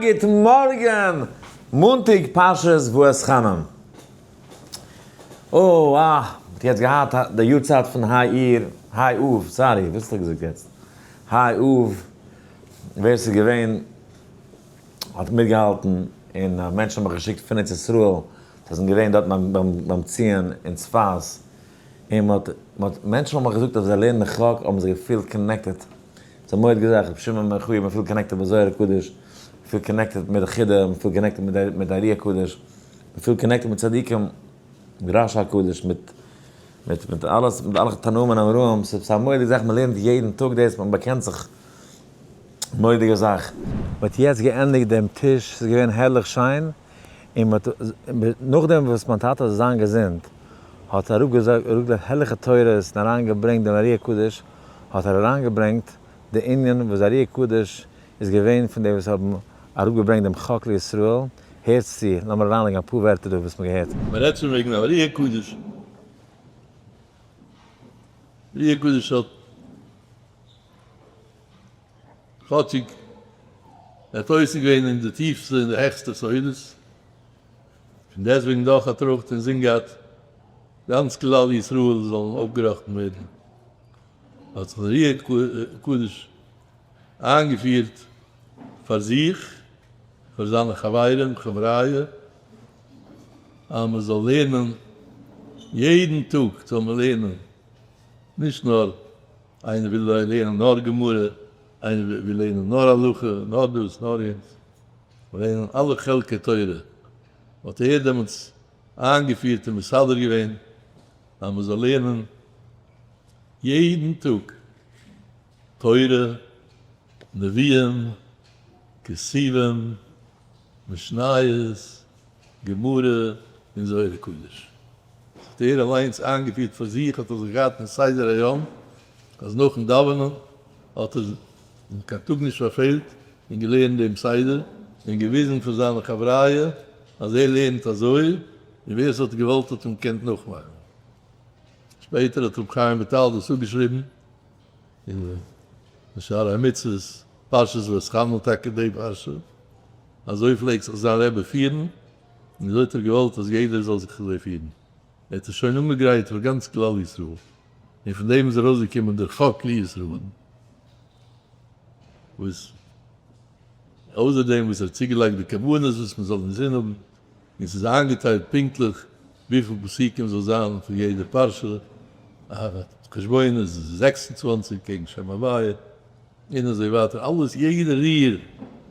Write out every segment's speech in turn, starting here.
גוט מארגן! מאנטאג פרשת ואתחנן. אוי אה, מ'האט יעצט געהאט די יארצייט פון ה' אייר, ה' אב, sorry, וואס האב איך געזאגט יעצט? ה' אב, ווער ס'איז געווען האט מיטגעהאלטן, און מענטשן האבן מיך געשיקט פון ארץ ישראל, זיי זענען געווען דארט ביים ציון אין צפת, און מ'האט, מ'האט, מענטשן האבן מיך געזאגט אז זיי לערנען חק האבן זיי געפילט connected ס'איז א מורא'דיגע זאך, רבי שמעון בן יוחאי, מען פילט connected מיט זוהר הקדוש, מען פילט connected מיט די חידא, מען פילט connected מיט די ארי הקדוש, מען פילט connected מיט צדיקים, מיט רשי הקדוש, מיט מיט מיט אלעס, מיט אלע תנאים און אמוראים, ס'איז א מורא'דיגע זאך, מען לערנט יעדן טאג דאס, מען באקענט זיך, מורא'דיגע זאך. מען האט יעצט געענדיגט דעם טיש, ס'איז געווען הערליך שיין, און מען האט, נאכדעם וואס מיין טאטע זאל זיין געזונט האט אראפגעזאגט הערליכע תורות און אריינגעברענגט דעם ארי הקדוש, האט ער אריינגעברענגט די ענין וואס ארי הקדוש איז געווען פון די וואס האבן אראפגעברענגט דעם חק לישראל, הערטס צו, לאמיר אריינלייגן אפאר ווערטער דא וואס מ'האט געהערט. מען רעדט שוין וועגן ארי הקדוש, ארי הקדוש האט כאטשיג ער האט עוסק געווען אין די טיפסטע און די העכסטע סודות, פון דעסטוועגן דאך האט ער אויך אינזין געהאט גאנץ כלל ישראל זאלן אויפגעראכטן ווערן. האט זיך דער ארי הקדוש איינגעפירט פאר זיך, פאר זיינע חברים, חבריא, אז מען זאל לערנען, יעדן טאג זאל מען לערנען, נישט נאר איינער וויל לערנען נאר גמרא, איינער וויל לערנען נאר הלכה, נאר דאס, נאר יענץ, לערנען אלע חלקי תורה, האט ער דעמאלטס איינגעפירט און מסדר געווען אז מען זאל לערנען יעדן טאג תורה, נביאים, כתובים, משניות, גמרא און זוהר הקדוש. דאס האט ער אליינס איינגעפירט פאר זיך, האט ער זיך געהאט אין סדר היום אז נאכן דאווענען האט ער קיין טאג נישט פארפעלט און געלערנט דעם סדר און געוויזן פאר זיינע חבריא אז ער לערנט אזוי און ווער עס האט געוואלט האט אים געקענט נאכמאכן. שפעטער האט רבי חיים וויטאל דאס אפגעשריבן אין די שערי המצוות, פרשת ואתחנן טאקע די פרשה, אזוי פלעגט זיך זיין רבי פירן, און אזוי האט ער געוואלט אז יעדער זאל זיך אזוי פירן, ער האט עס שוין אנגעגרייט פאר גאנץ כלל ישראל, און פון דעם איז ארויסגעקומען דער חק לישראל, וואס אויסער דעם וואס ער האט צוגעלייגט די כוונות וואס מען זאל אינזין האבן. און ס'איז איינגעטיילט פונקטליך וויפיל פסוקים זאל זיין פון יעדע פרשה, א חשבון איז 26 קעגן שם הוויה, און אזוי ווייטער, אלעס יעדע ריר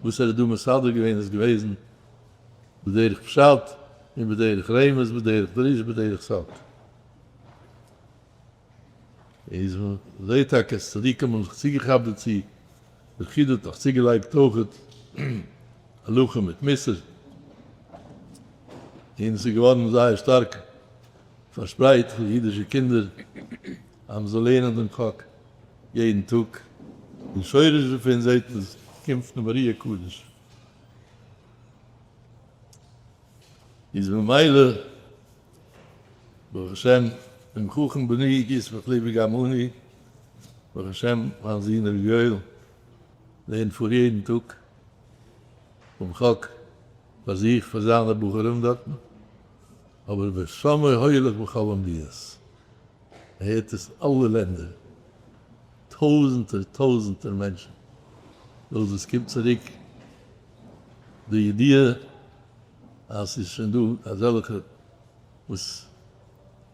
וואס ער האט דא מסדר געווען איז געוועזן בדרך פשט און בדרך רמז בדרך דרוש בדרך סוד. איז מ'זעהט טאקע אז צדיקים האבן זיך צוגעכאפט דערצו, דער חידא האט נאך צוגעלייגט אויכעט הלכה מיט מוסר, און עס איז געווארן זייער שטארק פארשפרייט פאר אידישע קינדער אז מ'זאל לערנען דעם חק יעדן טאג, די שורש דערפון זעהט מען קומט פונעם ארי הקדוש, איז ממילא ברוך השם, אם חכם בני ישמח לבי גם אני, ברוך השם מיין זון ר' יואל לערנט פאר יעדן טאג דעם חק פאר זיך פאר זיינע בחורים דארטן, אבער ושמעו הולך בכל המדינות, מען הערט עס אין אלע לענדער, טויזענטער טויזענטער מענטשן, דאס וואס קומט צוריק די ידיעה אז ס'איז שוין דא אזעלכע וואס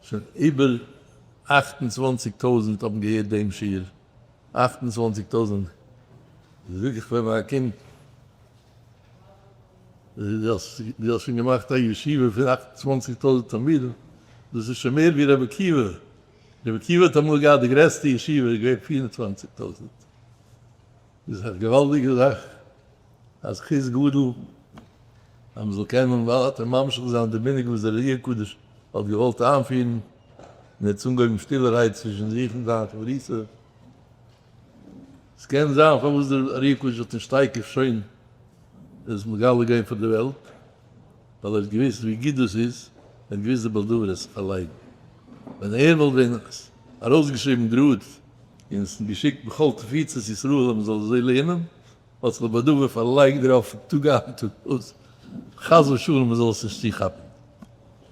שוין איבער 28 טויזענט האבן געהערט דעם שיעור, 28 טויזענט, זאג איך פאר מיין קינד, דו האסט שוין געמאכט א ישיבה פון 28 טויזענט תלמידים, דאס איז שוין מער ווי רבי עקיבא, רבי עקיבא האט אמאל געהאט די גרעסטע ישיבה, איז געווען 24 טויזענט, דאס איז א געוואלדיגע זאך. א זכות גדול אז מען זאל קענען ווייטער ממשיך זיין די מנהג וואס דער ארי הקדוש האט געוואלט איינפירן, און ער האט עס אנגעהויבן שטילערהייט צווישן זיך און זיין חברותא. עס קען זיין פארוואס דער ארי הקדוש האט נישט תיכף שוין עס מגלה געווען פאר די וועלט, ווייל ער האט געוואוסט ווי גוט דאס איז, ער האט געוואוסט די בעל דבר עס פארלייגן. ווען ער וואלט ווען עס ארויסגעשריבן גראד און עס געשיקט בכל תפוצות ישראל אז מען זאל אזוי לערנען, האט זיך דער באדאווער פארלייגט דערויף טאג איין טאג אויס, חס ושלום מען זאל עס נישט צוכאפן,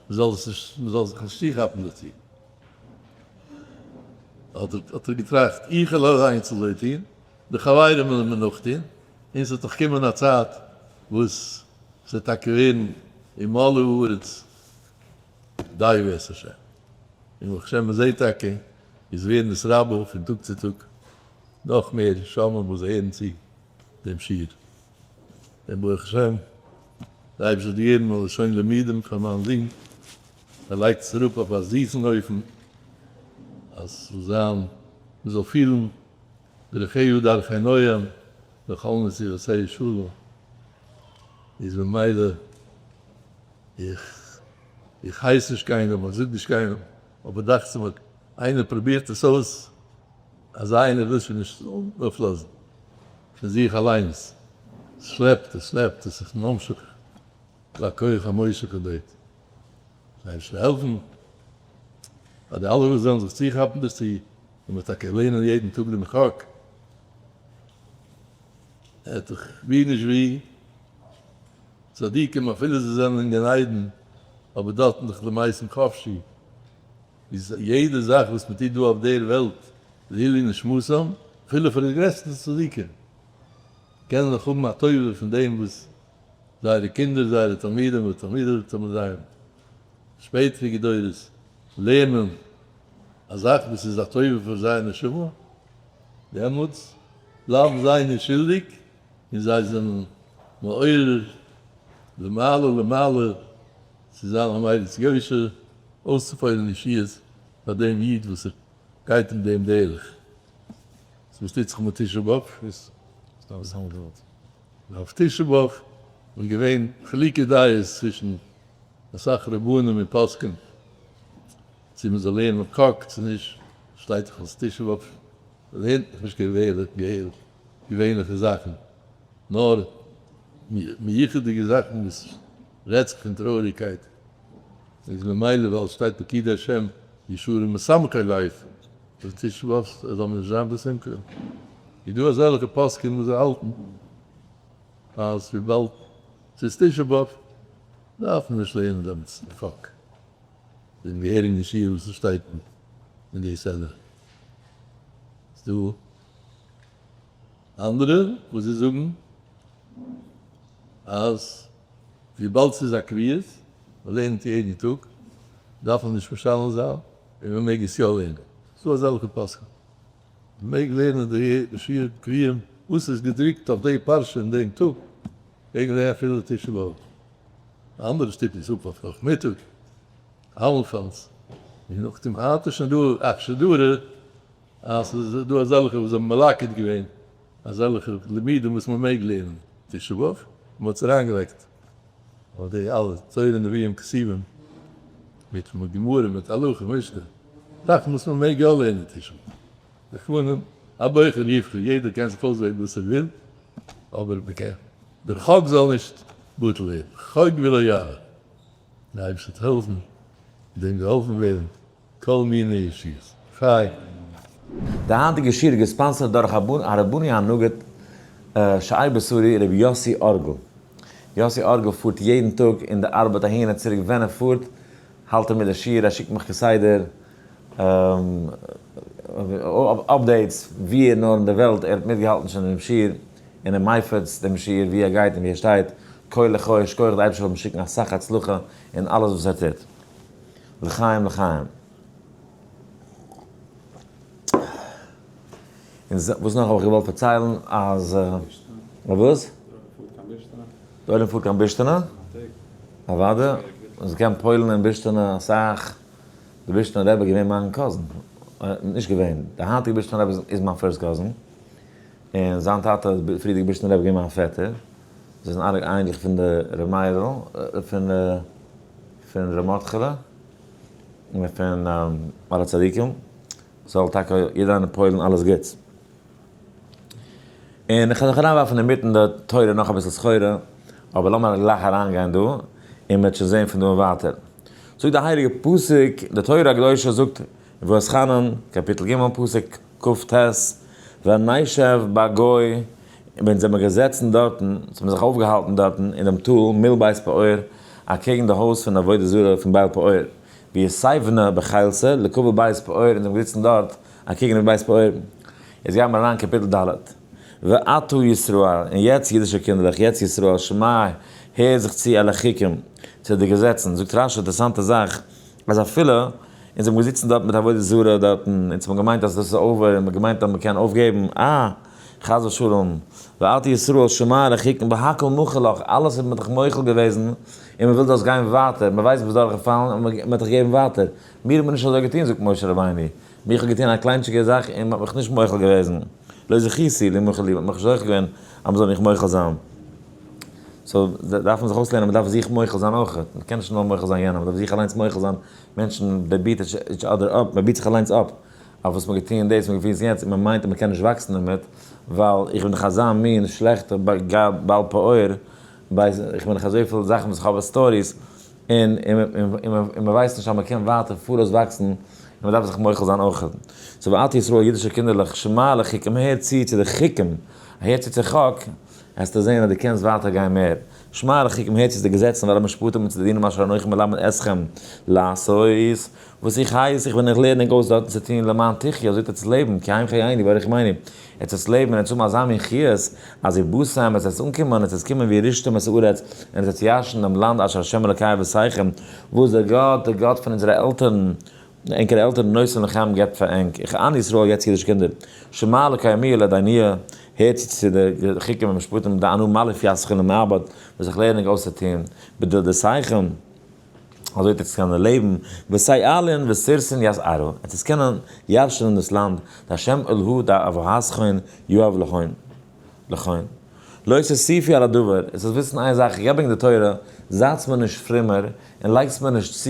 מען זאל עס נישט, מען זאל זיך נישט צוכאפן דערצו. האט ער געטראכט, איך וועל אליינס אזוי טון, די חברים וועלן מיר נאכטון, און ס'וועט דאך קומען א צייט וואס ס'וועט טאקע ווערן ומלאה הארץ דעה את השם. און ברוך השם מ'זעט טאקע איז ווערן עס רבה פון טאג צו טאג נאך מער שומעים וואס הערן צו דעם שיעור. און ברוך השם די אייבערשטער האט געגעבן א לשון לימודים פאר מיין זון, ער לייגט עס אראפ אויף א זיסן אופן אז ס'זאל זיין מ'זאל פילן דרכיה דרכי נועם וכל נתיבותיה שלום, איז ממילא איך איך הייס נישט קיינעם איך זאג נישט קיינעם, אבער דאכט זיך מיר איינער פרובירט עס אויס, אזא איינער וויל שוין נישט אויפלאזן פון זיך אליינס, עס שלעפט עס שלעפט עס איז ממשיך והכח המושך דארט, זיי נישט העלפן פאר די אלע וואס וועלן זיך צוכאפן דערצו, און מ'וועט טאקע לערנען יעדן טאג דעם חק, ער האט דאך ווי נישט ווי צדיקים אפילו זיי זענען אין גן עדן, אבער דארטן דאך למעשים חפשי, איז יעדע זאך וואס מען טוט דא אויף דער וועלט לעילוי נשמתם, אפילו פאר די גרעסטע צדיקים, קענען דאך האבן א טובה פון דעם וואס זייערע קינדער, זייערע תלמידים ותלמידי תלמידיהם, שפעטעריגע דורות, לערנען א זאך וואס איז א טובה פאר זייער נשמה, דעמאלטס בלייבן זיי נישט שולדיג, און זיי זענען מעורר למעלה למעלה צו זיין א מליץ יושר, אויסצופועל'ן ישועות פאר דעם איד וואס גייט אין דעם דרך. וואס טוט זיך מיט תשעה באב? אויף תשעה באב איז געווען חילוקי דעות צווישן אסאך רבנים און פוסקים צו מען זאל לערנען חק צו נישט, שטייט דאך אז תשעה באב לערנט מען נישט געווענליכע זאכן, נאר מיוחד'דיגע זאכן וואס רעדט זיך פון טרויעריגקייט, איז ממילא ווייל עס שטייט פקודי השם ישרים משמחי לב, איז תשעה באב זאל מען נישט זיין בשמחה, איז דא אזעלכע פוסקים וואס זיי האלטן אז וויבאלד ס'איז תשעה באב דארף מען נישט לערנען דעמאלטס חק, דעם געהעריגן שיעור וואס עס שטייט אין די סדרה. ס'דא אנדערע וואס זיי זאגן אז וויבאלד ס'איז א קביעות, מ'לערנט יעדן טאג, דארף מען נישט משנה זיין, און מ'מעג עס יא לערנען. ס'דא אזעלכע פוסקים. מ'מעג לערנען די שיעור קביעים וואס איז געדרוקט אויף די פרשה אין דעם טאג, מעג מען אפילו תשעה באב. אנדערע שטופן עס אפ אויף נאכמיטאג. אלנפאלס, און נאכדעם היינט איז שוין דא א שדרה אז ס'איז דא אזעלכע וואס האבן מלקט געווען אזעלכע לימודים וואס מ'מעג לערנען תשעה באב, און מ'האט עס אריינגעלייגט אויף די אלע תורה נביאים כתובים מיט גמרא מיט הלכה משנה, זאכן וואס מ'מעג יא לערנען תשעה באב. רחמנים, הבוחר יבחר, יעדער קען זיך אויסוועלן וואס ער וויל, אבער מ'קען, דער חק זאל נישט בטל ווערן, חוק ולא יעבור. די אייבערשטער וועט העלפן דעם געהאלפן ווערן כל מיני ישועות. חי. די היינטיגע שיעור איז געספאנסערט דורך הרבני הנגיד שאי בשרי ר' יוסי ארגל. יוסי ארגל פארט יעדן טאג אין די ארבעט אהין און צוריק ווען ער פארט האלט ער מיט די שיעור ער שיקט מיך כסדר updates ווי ער נאר אין די וועלט ער האט מיטגעהאלטן שוין דעם שיעור און ער מפיץ דעם שיעור ווי ער גייט און ווי ער שטייט, כה לחי שכוח די אייבערשטער זאל אים שיקן אסאך הצלחה אין אלעס וואס ער טוט. לחיים לחיים. און וואס נאך האב איך געוואלט פארציילן אז וואס? די עולם פארט קיין בישטינא? אוואדע, און זיי קען פועל'ן אין בישטינא אסאך, די בישטינא רבי איז געווען מיין cousin, נישט געווען, די היינטיגע בישטינא רבי איז מיין first cousin, און זיין טאטע איז פריערדיגע בישטינא רבי געווען מיין פעטער, זיי זענען אלע אייניקלעך פון די ר' מאיר'ל, פון פון ר' מרדכי'לע, און פון אלע צדיקים, זאל טאקע יעדער איינער פועל'ן אלעס גוטס. און איך וועל נאך אריינווארפן אינמיטן די תורה נאך אביסל סחורה, אבער לאמיר גלייך אריינגיין דא, און מ'וועט שוין זען פון דא און ווייטער. זאגט די הייליגע פסוק, די תורה הקדושה זאגט אין ואתחנן, קאפיטל ג' פסוק כ ט, ונשב בגוי. ווען זיי האבן געזעצן דארטן, זיי האבן זיך אויפגעהאלטן דארטן אין דעם טאל מול בית פעור, אקעגן די הויז פון עבודה זרה פון בעל פעור, ויסייבנה בחילסה לקבל בית פעור, און זיי האבן געזיצן דארט אקעגן דעם בית פעור. יעצט גייען מיר אריין קאפיטל ד'. ועתה ישראל, און יעצט אידישע קינדערלעך, יעצט ישראל, שמע, הער זיך צו אל החוקים, צו די געזעצן. זאגט רשי, אינטערעסאנטע זאך, אז אפילו אונז האבן געזיצן דארט מיט עבודה זרה דארטן, אונז האבן געמיינט אז דאס איז over, און מ'האט געמיינט אז מ'קען אויפגעבן, אה! חס ושלום, ועתה ישראל שמע אל החוקים והכל מחול לך, אלעס איז מען דיך מוחל געוועזן, און מ'וויל דאס גיין ווייטער, מ'ווייסט ביסט דורכגעפאלן און מ'האט דיך געגעבן ווייטער, מיר האט מען נישט אזוי געטון זאגט משה רבינו, מיר איך האב געטון א קליינטשיגע זאך און מ'האט מיך נישט מוחל געוועזן, לא זכיתי לימחל לי, מ'האט מיך נישט זוכה געווען אז מ'זאל מיך מוחל זיין. so דארף מען זיך אויסלערנען מ'דארף זיך מוחל זיין אויך, מ'קען נישט נאר מוחל זיין יענעם, מ'דארף זיך אליינס מוחל זיין, מענטשן they beat each other up, מ'ביט זיך אליינס אפ, אויף וואס מ'האט געטון דאס, מ'האט געטון יענץ, און מ'מיינט אז מ'קען נישט וואקסן דערמיט, ווייל איך בין דאך אזא מין שלעכטער בעל פעור, איך בין דאך אזויפיל זאכן וואס איך האב stories, און מ'ווייסט נישט אז מ'קען ווייטער פאראויס וואקסן, און מ'דארף זיך מוחל זיין אויך. so ועתה ישראל אידישע קינדערלעך, שמע אל החוקים, הער צו צו די חוקים, הער צו צו חק, העסטו זען אז דו קענסט ווייטער גיין מער. שמע אל החוקים הער צו די געזעצן ואל המשפטים און צו די דינים אשר אנכי מלמד אתכם לעשות, וואס איך הייס איך ווען איך לערן ענק אויס דארטן צו טון למען תחיו, אזוי וועט עטס לעבן, כי הם חיינו ואורך ימינו, עטס וועטס לעבן און עטס האבן אזא מין חיות, אז ובאתם, עטס וועטס אנקומען, עטס וועטס קומען וירשתם את הארץ, און עטס וועטס ירש'ן דעם לאנד אשר ה' אלוקי אבותיכם, וואס דער גאט, דער גאט פון אונזערע עלטערן, ענקערע עלטערן נותן לכם געבט פאר ענק, איך אן ישראל יעצט אידישע קינדער, שמע אלוקי אמי לדייניע, הערט צו צו די חוקים ומשפטים דאנו מלף יסכן למעבד, וואס איך לערן ענק אויס צו טון, בדלדסייכם, אזוי וועט עטס קענען לעבן, וסייעלין וסירסין יסערו, עטס וועטס קענען ירש'נען דאס לאנד, דהשם אלהו דאבהסכון יואב לכון, לכון. לא תוסיפו על הדבר, עטס זאלסט וויסן איין זאך, איך געב ענק די תורה, זייטס מיר נישט פרומער, און לייגטס מיר נישט צו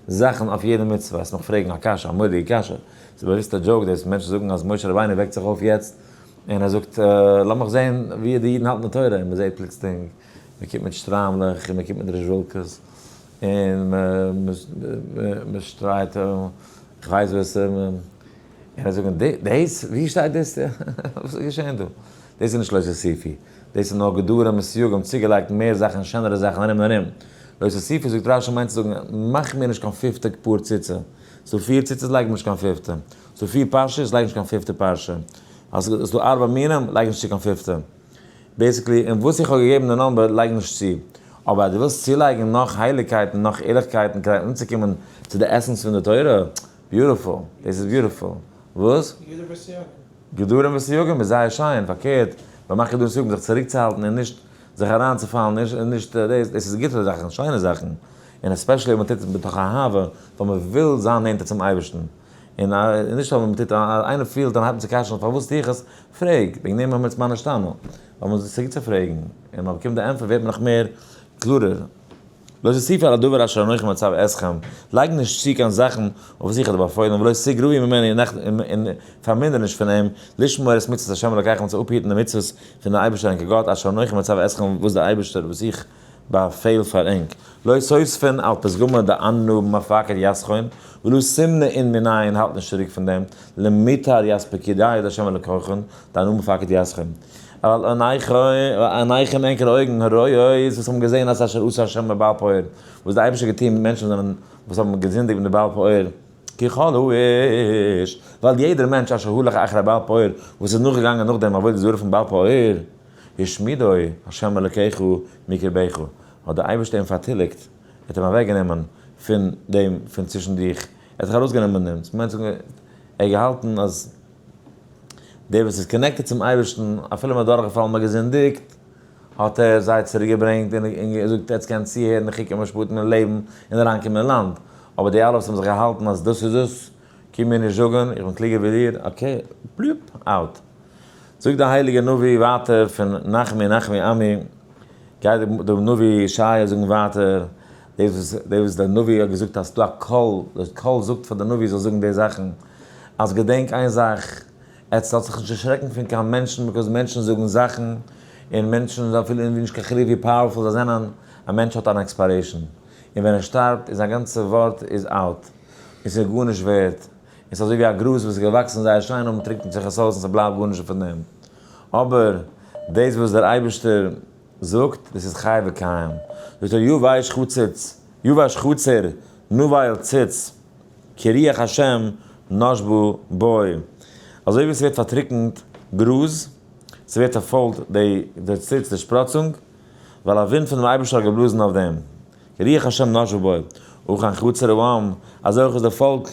זאכן אויף יעדע מצוה, וועסט מיך פרעגן א קשיא, א מורא'דיגע קשיא, ס'איז באוויסטע joke דאס, מענטשן זאגן אז משה רבינו וועקט זיך אויף יעצט, און ער זאגט, לאמיך זען ווי די אידן האלטן די תורה, און מ'זעט פלוצלינג, מ'קומט מיט שטריימלעך, און מ'קומט מיט רעזשוואלקעס, און מ'שרייט, כ'ווייס וואס, און זיי זאגן, דאס? ווי שטייט דאס? וואס איז געשען דא? דאס איז נישט לא תוסיפו, דאס איז נאר גדרים וסייגים, צוגעלייגט מער זאכן, שענערע זאכן ארום און ארום. לא תוסיפו זאגט רשי מיינט צו זאגן, מאך מיר נישט קיין פיפטע פאר ציצה, ס'דא פיר ציצות לייג מיר נישט קיין פיפטע, ס'דא פיר פרשיות לייג נישט קיין פיפטע פרשה, אז ס'איז דא ארבע מינים לייג נישט צו קיין פיפטע. basically, אין וואס איך האב געגעבן די number לייג נישט צו. אבער אז דו ווילסט צולייגן נאך הייליגקייט און נאך ערליכקייט און כדי אנצוקומען צו די essence פון די תורה, beautiful, דאס איז beautiful. וואס? גדרים וסייגים. גדרים וסייגים איז זייער שיין, פארקערט, ביי מאכן גדרים וסייגים זיך צוריקצוהאלטן און נישט זיך אריינצופאלן, און נישט דאס, דאס איז גוטע זאכן, שיינע זאכן, און especially אויב מען טוט עס מתוך אהבה, ווייל מען וויל זיין נענטער צום אייבערשטן, און נישט אויב מען טוט, איינער פילט דאן הייבט מען צו קשיא פארוואס טו איך עס, פרעג, וועגן דעם האבן מיר עס מה נשתנה, ווייל מען איז צוריק צו פרעגן, און מען באקומט די ענטפער ווערט מען נאך מער קלארער. לא תוסיפו על הדבר אשר אנכי מצוה אתכם, לייג נישט צו קיין זאכן אויף וואס איך האב דיר באפוילן, ולא תגרעו ממנו, און פארמינער נישט פון אים, לשמור את מצוות ה' אלקיכם, צו אפהיטן די מצוות פון דעם אייבערשטער ענקער גאט, אשר אנכי מצוה אתכם, וואס דער אייבערשטער וואס איך באפעל פאר ענק. לא תוספון על פתגמא דאנא מפקד יתכון, ולא תמנעון מיניה און האלט נישט צוריק פון דעם, למטר ית פקודי דה' אלקיכון, דאנא מפקד יתכון. ווייל עיניכם ענקערע אויגן, הרואות, וואס האבן געזען את אשר עשה ה' בבעל פעור, וואס דער אייבערשטער האט געטון מיט מענטשן וואס זענען, וואס האבן געזינדיגט מיט די בעל פעור, כי כל האיש, ווייל יעדער מענטש אשר הלך אחרי בעל פעור, וואס איז נאכגעגאנגען נאך דעם עבודה זרה פון בעל פעור, השמידו ה' אלוקיך מקרבך, האט דער אייבערשטער אים פארטיליגט, ער האט אים אוועקגענומען פון דעם, פון צווישן דיך, ער האט זיך ארויסגענומען דעם, ס'מיינט זאגן, ער האט געהאלטן אז דער וואס איז connected צום אייבערשטן, אפילו מ'איז דורכגעפאלן, מ'האט געזינדיגט, האט ער זיי צוריק געברענגט און געזאגט עטס קענטס צוהערן די חוקים ומשפטים און לעבן און אריינקומען אין לאנד, אבער די אלע וואס האבן זיך געהאלטן אז דאס איז עס, קום מיר נישט זאגן, איך בין קלוגער ווי דיר, okay, פלופ, out. זאגט דער הייליגער נביא ווייטער פון נחמי נחמי עמי, גייט דער נביא ישעיה זאגן ווייטער, דאס וואס דער נביא האט געזאגט אז ס'דא א קול, דער קול זאגט פאר דער נביא זאל זאגן די זאכן, אז געדענק איין זאך, עטס זאלט זיך נישט דערשרעקן פון קיין מענטשן, because מענטשן זאגן זאכן, און מענטשן אפילו נישט קיין חילוק ווי powerful זיי זענען, א מענטש האט אן expiration, און ווען ער שטארבט איז זיין גאנצע ווארט איז out, און ס'איז גארנישט ווערט. עס איז אזוי ווי א גראז וואס איז געוואקסן זייער שיין און מען טריקנט זיך עס אויס און ס'בלייבט גארנישט פון דעם. אבער דאס וואס דער אייבערשטער זאגט, דאס איז חי וקיים. זאגט ער, יבש חציץ, יבש חציר, נבל ציץ, כי רוח השם נשבה בו. אזוי ווי עס ווערט פארטריקנט גראז, ס'ווערט פארפוילט די די ציץ, די שפראצונג, ווייל א ווינט פונעם אייבערשטער האט געבלאזן אויף דעם. כי רוח השם נשבה בו. ובכן חציר העם, אזוי אויך איז די פאלק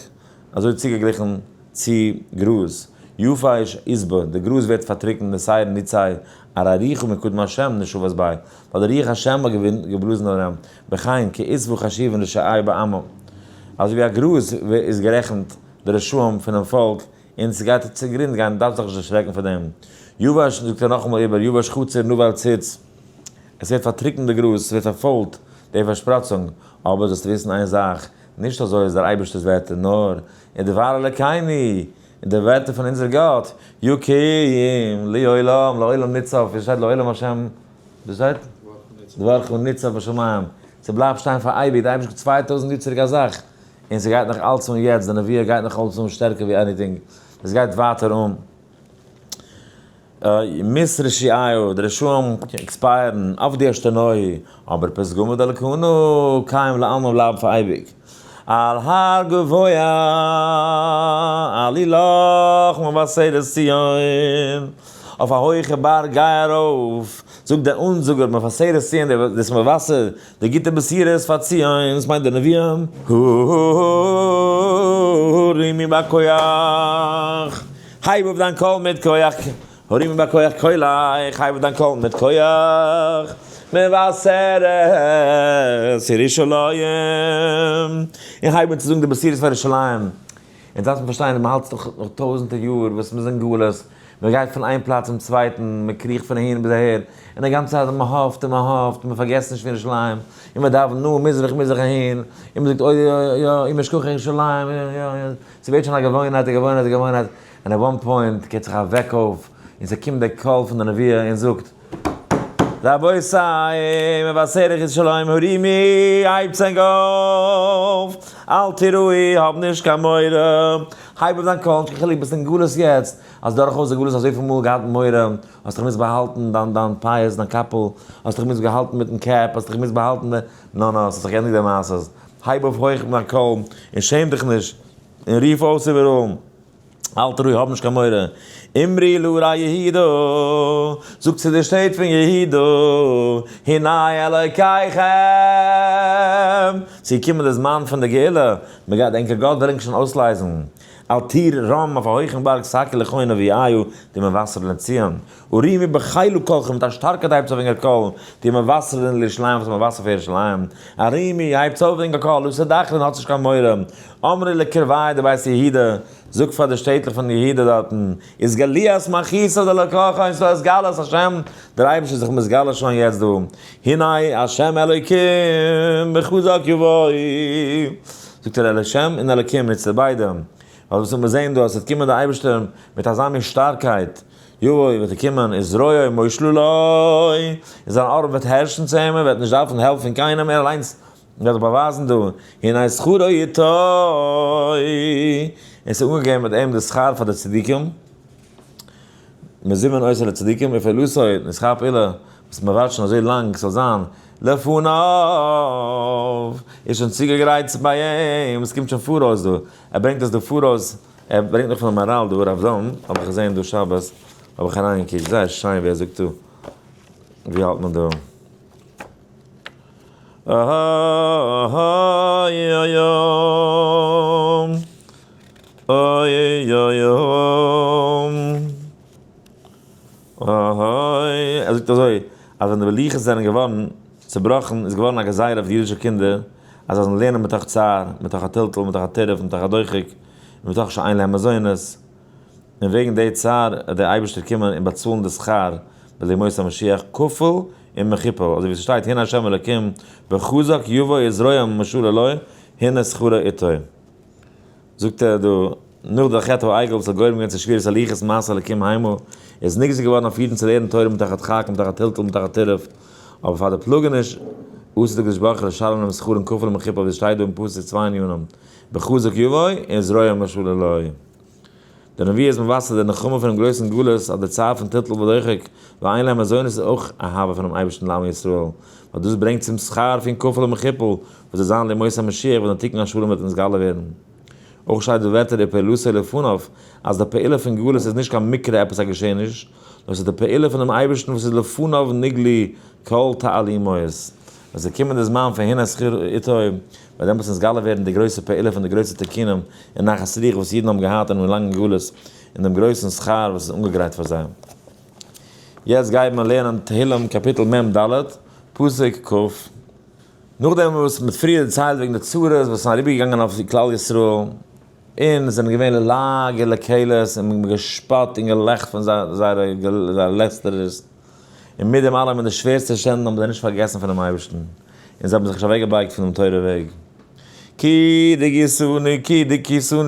אזוי צוגעגליכן צו גראז. יבש עשבה, די גראז ווערט פארטריקנט, ושער נצי, ארי רוחו מקדם השם נשבת ביה, ווייל די רוח השם האט געבלאזן אויף דעם, בכן כעשבה חשובין רשעי בעמא. אזוי ווי א גראז איז גערעכנט די רשעים פונעם פאלק, און ס'גייט צוגרונד גיין, דארף זיך נישט דערשרעקן פאר דעם. יבש, זאגט ער נאכאמאל איבער, יבש חציר נבל ציץ, עס ווערט פארטריקנט די גראז, עס ווערט פארפוילט די פארשפראצונג, אבער זאלסטו וויסן איין זאך, נישט אזוי איז דער אייבערשטער'ס ווערטער, נאר, ודבר אלקינו, און די ווערטער פון אונזער גאט, יקום לעולם, לעולם ניצב, ווי שטייט לעולם השם, ווי שטייט? דברך ניצב בשמים, ס'בלייבט שטיין פאר אייביג, די אייבערשטער האט 2000 יאר צוריק א זאך, און ס'גייט נאך אלץ אן יעצט, די נבואה גייט נאך אלץ אן שטערקער ווי anything, עס גייט ווייטער אן. מות רשיעיו, די רשעים expire ן, אבדו עשתונוהי, אבער פתגמא דאלקנא קיים לעלמא בלייבן פאר אייביג. על הר גבוה עלי לך מבשרת ציון, אויף א הויכע בארג גיי ארויף, זאגט דער אנזאגער מבשרת ציון, דאס מבשר די גוטע בשורות פאר ציון, דאס מיינט די נביאים. הרימי בכח, הייב אויף דיין קול מיט כח, הרימי בכח קולך, הייב אויף דיין קול מיט כח, מבשרת ירושלים, און הייב אן צו זאגן די בשורות פאר ירושלים. אונז דארף מען פארשטיין, מען האלט דאך נאך טויזענטער יאר וואס מ'איז אין גלות, מען גייט פון איין פלאץ צום צווייטן, מען קריכט פון אהין ביז אהער, און די גאנצע צייט מען האפט און מען האפט, מען פארגעסט נישט פון ירושלים, און מען דאווענט נו, מזרח מזרח אהין, און מען זאגט אוי יא יא, אם אשכחך ירושלים, יא יא יא, ס'ווערט שוין א געוואוינהייט, א געוואוינהייט, א געוואוינהייט, און at one point געט זיך א וועק אויף, און ס'קומט דער קול פון די נבואה און זאגט, רבותי, מבשרת ירושלים הרימו, הייבטס ענק אויף, אל תיראי, האב נישט קיין מורא, הייב אויף דיין קול, נישט קיין חילוק ביסט אין גלות יעצט, האסט דורכאויס די גלות אזויפיל מאל געהאט מורא, האסט דיך געמוזט באהאלטן דיין דיין פאות, דיין קאפל, האסט דיך געמוזט געהאלטן מיטן cap, האסט דיך געמוזט באהאלטן די, נא נא, ס'האט זיך געענדיגט די מעשה, הייב אויף הויך מיט דיין קול, און שעם דיך נישט, און רוף אויס איבעראל. אל תיראי האב נישט קיין מורא. אמרי לערי יהודה, זאג צו די שטעט פון יהודה, הנה אלוקיכם, ס'איז געקומען די זמן פון די גאולה, מען גייט ענקער גאט וויל ענק שוין אויסלייזן. על טיר רם, אויף א הויכן בארג סאקי לכו נביאיו, די מבשר לציון. הרימו בחיל קולכם, מיט א שטארקייט הייבטס אויף ענקער קול, די מבשר לירושלים וואס איז מבשר פאר ירושלים. הרימו, הייבטס אויף ענקער קול, לא תדחלון, האטס נישט קיין מורא. אמרי לקרביה דבית יהודה, זאג פאר די שטעטלעך פון יהודה דארטן, אתגליית מלכותא דאלקך, און ס'איז התגלות השם, דער אייבערשטער איז זיך מתגלה שוין יעצט דא, הנה השם אלוקים בחזק יבוא, זאגט ער השם און אלוקים נוצט ער ביידע, ווייל וואס וועט מען זען דא אז ס'וועט קומען דער אייבערשטער מיט אזא מין שטארקייט, יבוא וועט ער קומען, וזרועו מושלה לו, און זיין ארעם וועט הערשן צו אים, ער וועט נישט דארפן העלפן פון קיינעם, ער אליינס וועט זיך באווייזן דא, הנה שכרו איתו, און ס'איז אנגעגעבן מיט אים די שכר פאר די צדיקים, מזומן עושה לצדיקים ופעולתו, און שכר פעולה וואס מען ווארט שוין אזוי לאנג ס'זאל זיין לפניו, איז שוין צוגעגרייט ביי אים, עס קומט שוין פאראויס דא, ער ברענגט עס דא פאראויס, ער ברענגט נאך פונעם מהר"ל דא, רב דן, האב איך געזען דא שבת, האב איך אריינגעקוקט, זייער שיין ווי ער זאגט דא, ווי האלט מען דא? ער זאגט אזוי, אז ווען די לוחות זענען געווארן צובראכן איז געווארן א גזירה אויף די אידישע קינדער אז זיי זאלן לערנען מתוך צער, מתוך הטלטול, מתוך הטירוף, מתוך הדוחק, ומתוך שאין להם מזונות, און וועגן די צער וועט דער אייבערשטער קומען און באצאלן די שכר בימות המשיח כפול ומכופל, אזוי ווי ס'שטייט הנה ה' אלקים בחזק יבוא וזרועו מושלה לו הנה שכרו איתו. זאגט ער דא, נאך די חטא העגל וואס האט גורם געווען צו שבירת הלוחות מעשה אלקים המה, איז נגזר געווארן אויף אידן צו לערנען תורה מתוך הדחק מתוך הטלטול מתוך הטירוף, אבער פאר די פלאגעניש עתיד הקדוש ברוך הוא לשלם להם שכרם כפול ומכופל ווי עס שטייט דא אין פסוק צוויי ענינים, בחזק יבוא וזרועו מושלה לו. דער נביא איז מבשר די נחמה פונעם גרויסן גלות אז די צער פון טלטול ודוחק ואין להם מזונות איז אויך אהבה פונעם אייבערשטן לעמו ישראל, ווייל דאס ברענגט צום שכר פון כפל ומכופל וואס וועט זיין לימות המשיח ווען דער תיקון השלם וועט נתגלה ווערן. אויך שטייט די ווערטער ופעולתו לפניו אז די פעולה פון גלות איז נישט קיין מקרה עפעס א געשעעניש, נאר ס'איז די פעולה פונעם אייבערשטן וואס איז לפניו נגלו כל תעלומות. ווען ס'וועט קומען די זמן פון הנה שכר איתו, וועט דעמאלטס נתגלה ווערן די גרויסע פעולה פון די גרויסע תיקונים און נחת רוח וואס אידן האבן געהאט אינעם לאנגן גלות, און דעם גרויסן שכר וואס איז אנגעגרייט פאר זיי. יעצט גייט מען לערנען תהילים קאפיטל מ ד, פסוק כ. נאכדעם וואס מ'האט פריער דערציילט וועגן די צרות וואס זענען אריבערגעגאנגען אויף כלל ישראל, און זענען געווען ללעג ולקלס, און מ'האט געשפאט און געלאכט פון זייערע לעסטערערס, און מיט דעם אלעם אין די שווערסטע שטונדן האבן זיי נישט פארגעסן פונעם אייבערשטן, און זיי האבן זיך נישט אוועקגעבייגט פונעם תורה וועג. כי דכיתנו כי דכיתנו,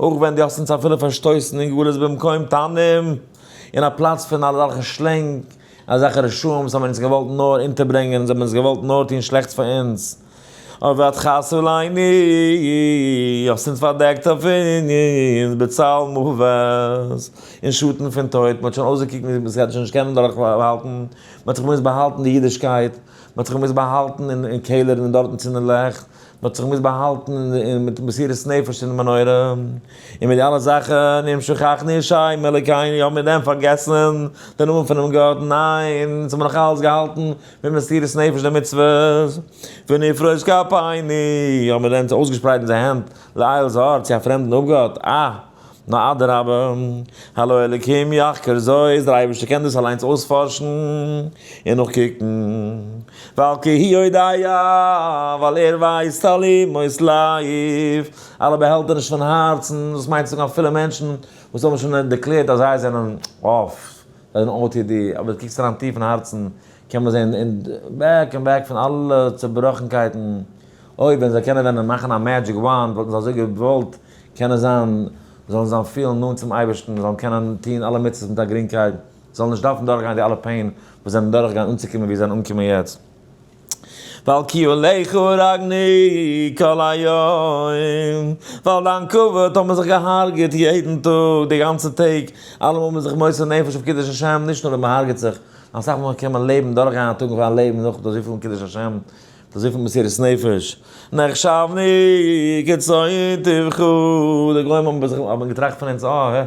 אויך ווען דו האסט אונז אפילו פארשטויסן אין גלות במקום תנים, אין א פלאץ פון אזעלכע שלענג, אזעלכע רשעים וואס האבן אונז געוואלט נאר אונטערברענגען, זיי האבן אונז געוואלט נאר טון שלעכטס פאר אונז, אבער ותכס עלינו, האסט אונז פארדעקט אויף אונז בצל מוות, אין שאטן פון טויט, מען האט שוין אויסגעקוקט ווי מען גייט שוין נישט קענען דורכהאלטן, מען האט זיך געמוזט באהאלטן די אידישקייט, מען האט זיך געמוזט באהאלטן אין קעלערן און דארטן צינדן לעכט, מען האט זיך געמוזט באהאלטן מיט מסירות נפש אין די מנורה, און מיט די אלע זאכן, אם שכחנו שם אלוקינו, האבן מיר דען פארגעסן די נאמען פונעם גאט? ניין, אונז האבן נאך אלץ געהאלטן מיט מסירות נפש די מצוות, ונפרוש כפינו, האבן מיר דען אויסגעשפרייט אונזער הענט לאל זר, צו א פרעמדן אפגאט? אה! נאר אדרבה, הלא אלוקים יחקור זאת, דער אייבערשטער קען דאס אליינס אויספארשן און נאכקוקן, ווייל כי הוא יודע, ווייל ער ווייסט תעלומות לב, אלע באהעלטענישן פון הארצן, דאס מיינט צו זאגן אפילו מענטשן וואס האבן שוין דערקלערט אז זיי זענען off, זיי זענען OTD, אבער דו קוקסט אריין טיף אין הארצן קען מען זען אין back און back פון אלע צובראכנקייטן, אוי ווען זיי קענען ווען מאכן א magic wand וואלטן זיי אזוי געוואלט קענען זיין, זאלן זיין פילן נאנט צום אייבערשטן, זאלן קענען טון אלע מצוות מיט א גרינגקייט, זאלן נישט דארפן דורכגיין די אלע pain וואס זיי זענען דורכגעגאנגען אנצוקומען ווי זיי זענען אנגעקומען יעצט. ווייל כי עליך הרגנו כל היום, ווייל דיין כבוד האט מען זיך געהארגעט יעדן טאג, די גאנצע טעג, אלעמאל האט מען זיך מוסר נפש אויף קידוש השם, נישט נאר ווען מען הרגעט זיך, אסאך מאל קען מען לעבן, דורכגיין א טאג פון א לעבן נאך מיט אזויפיל קידוש השם, מיט אזויפיל מסירות נפש, נחשבנו כצאן טבחה, די גוים האבן זיך האבן געטראכט פון אונז, אה,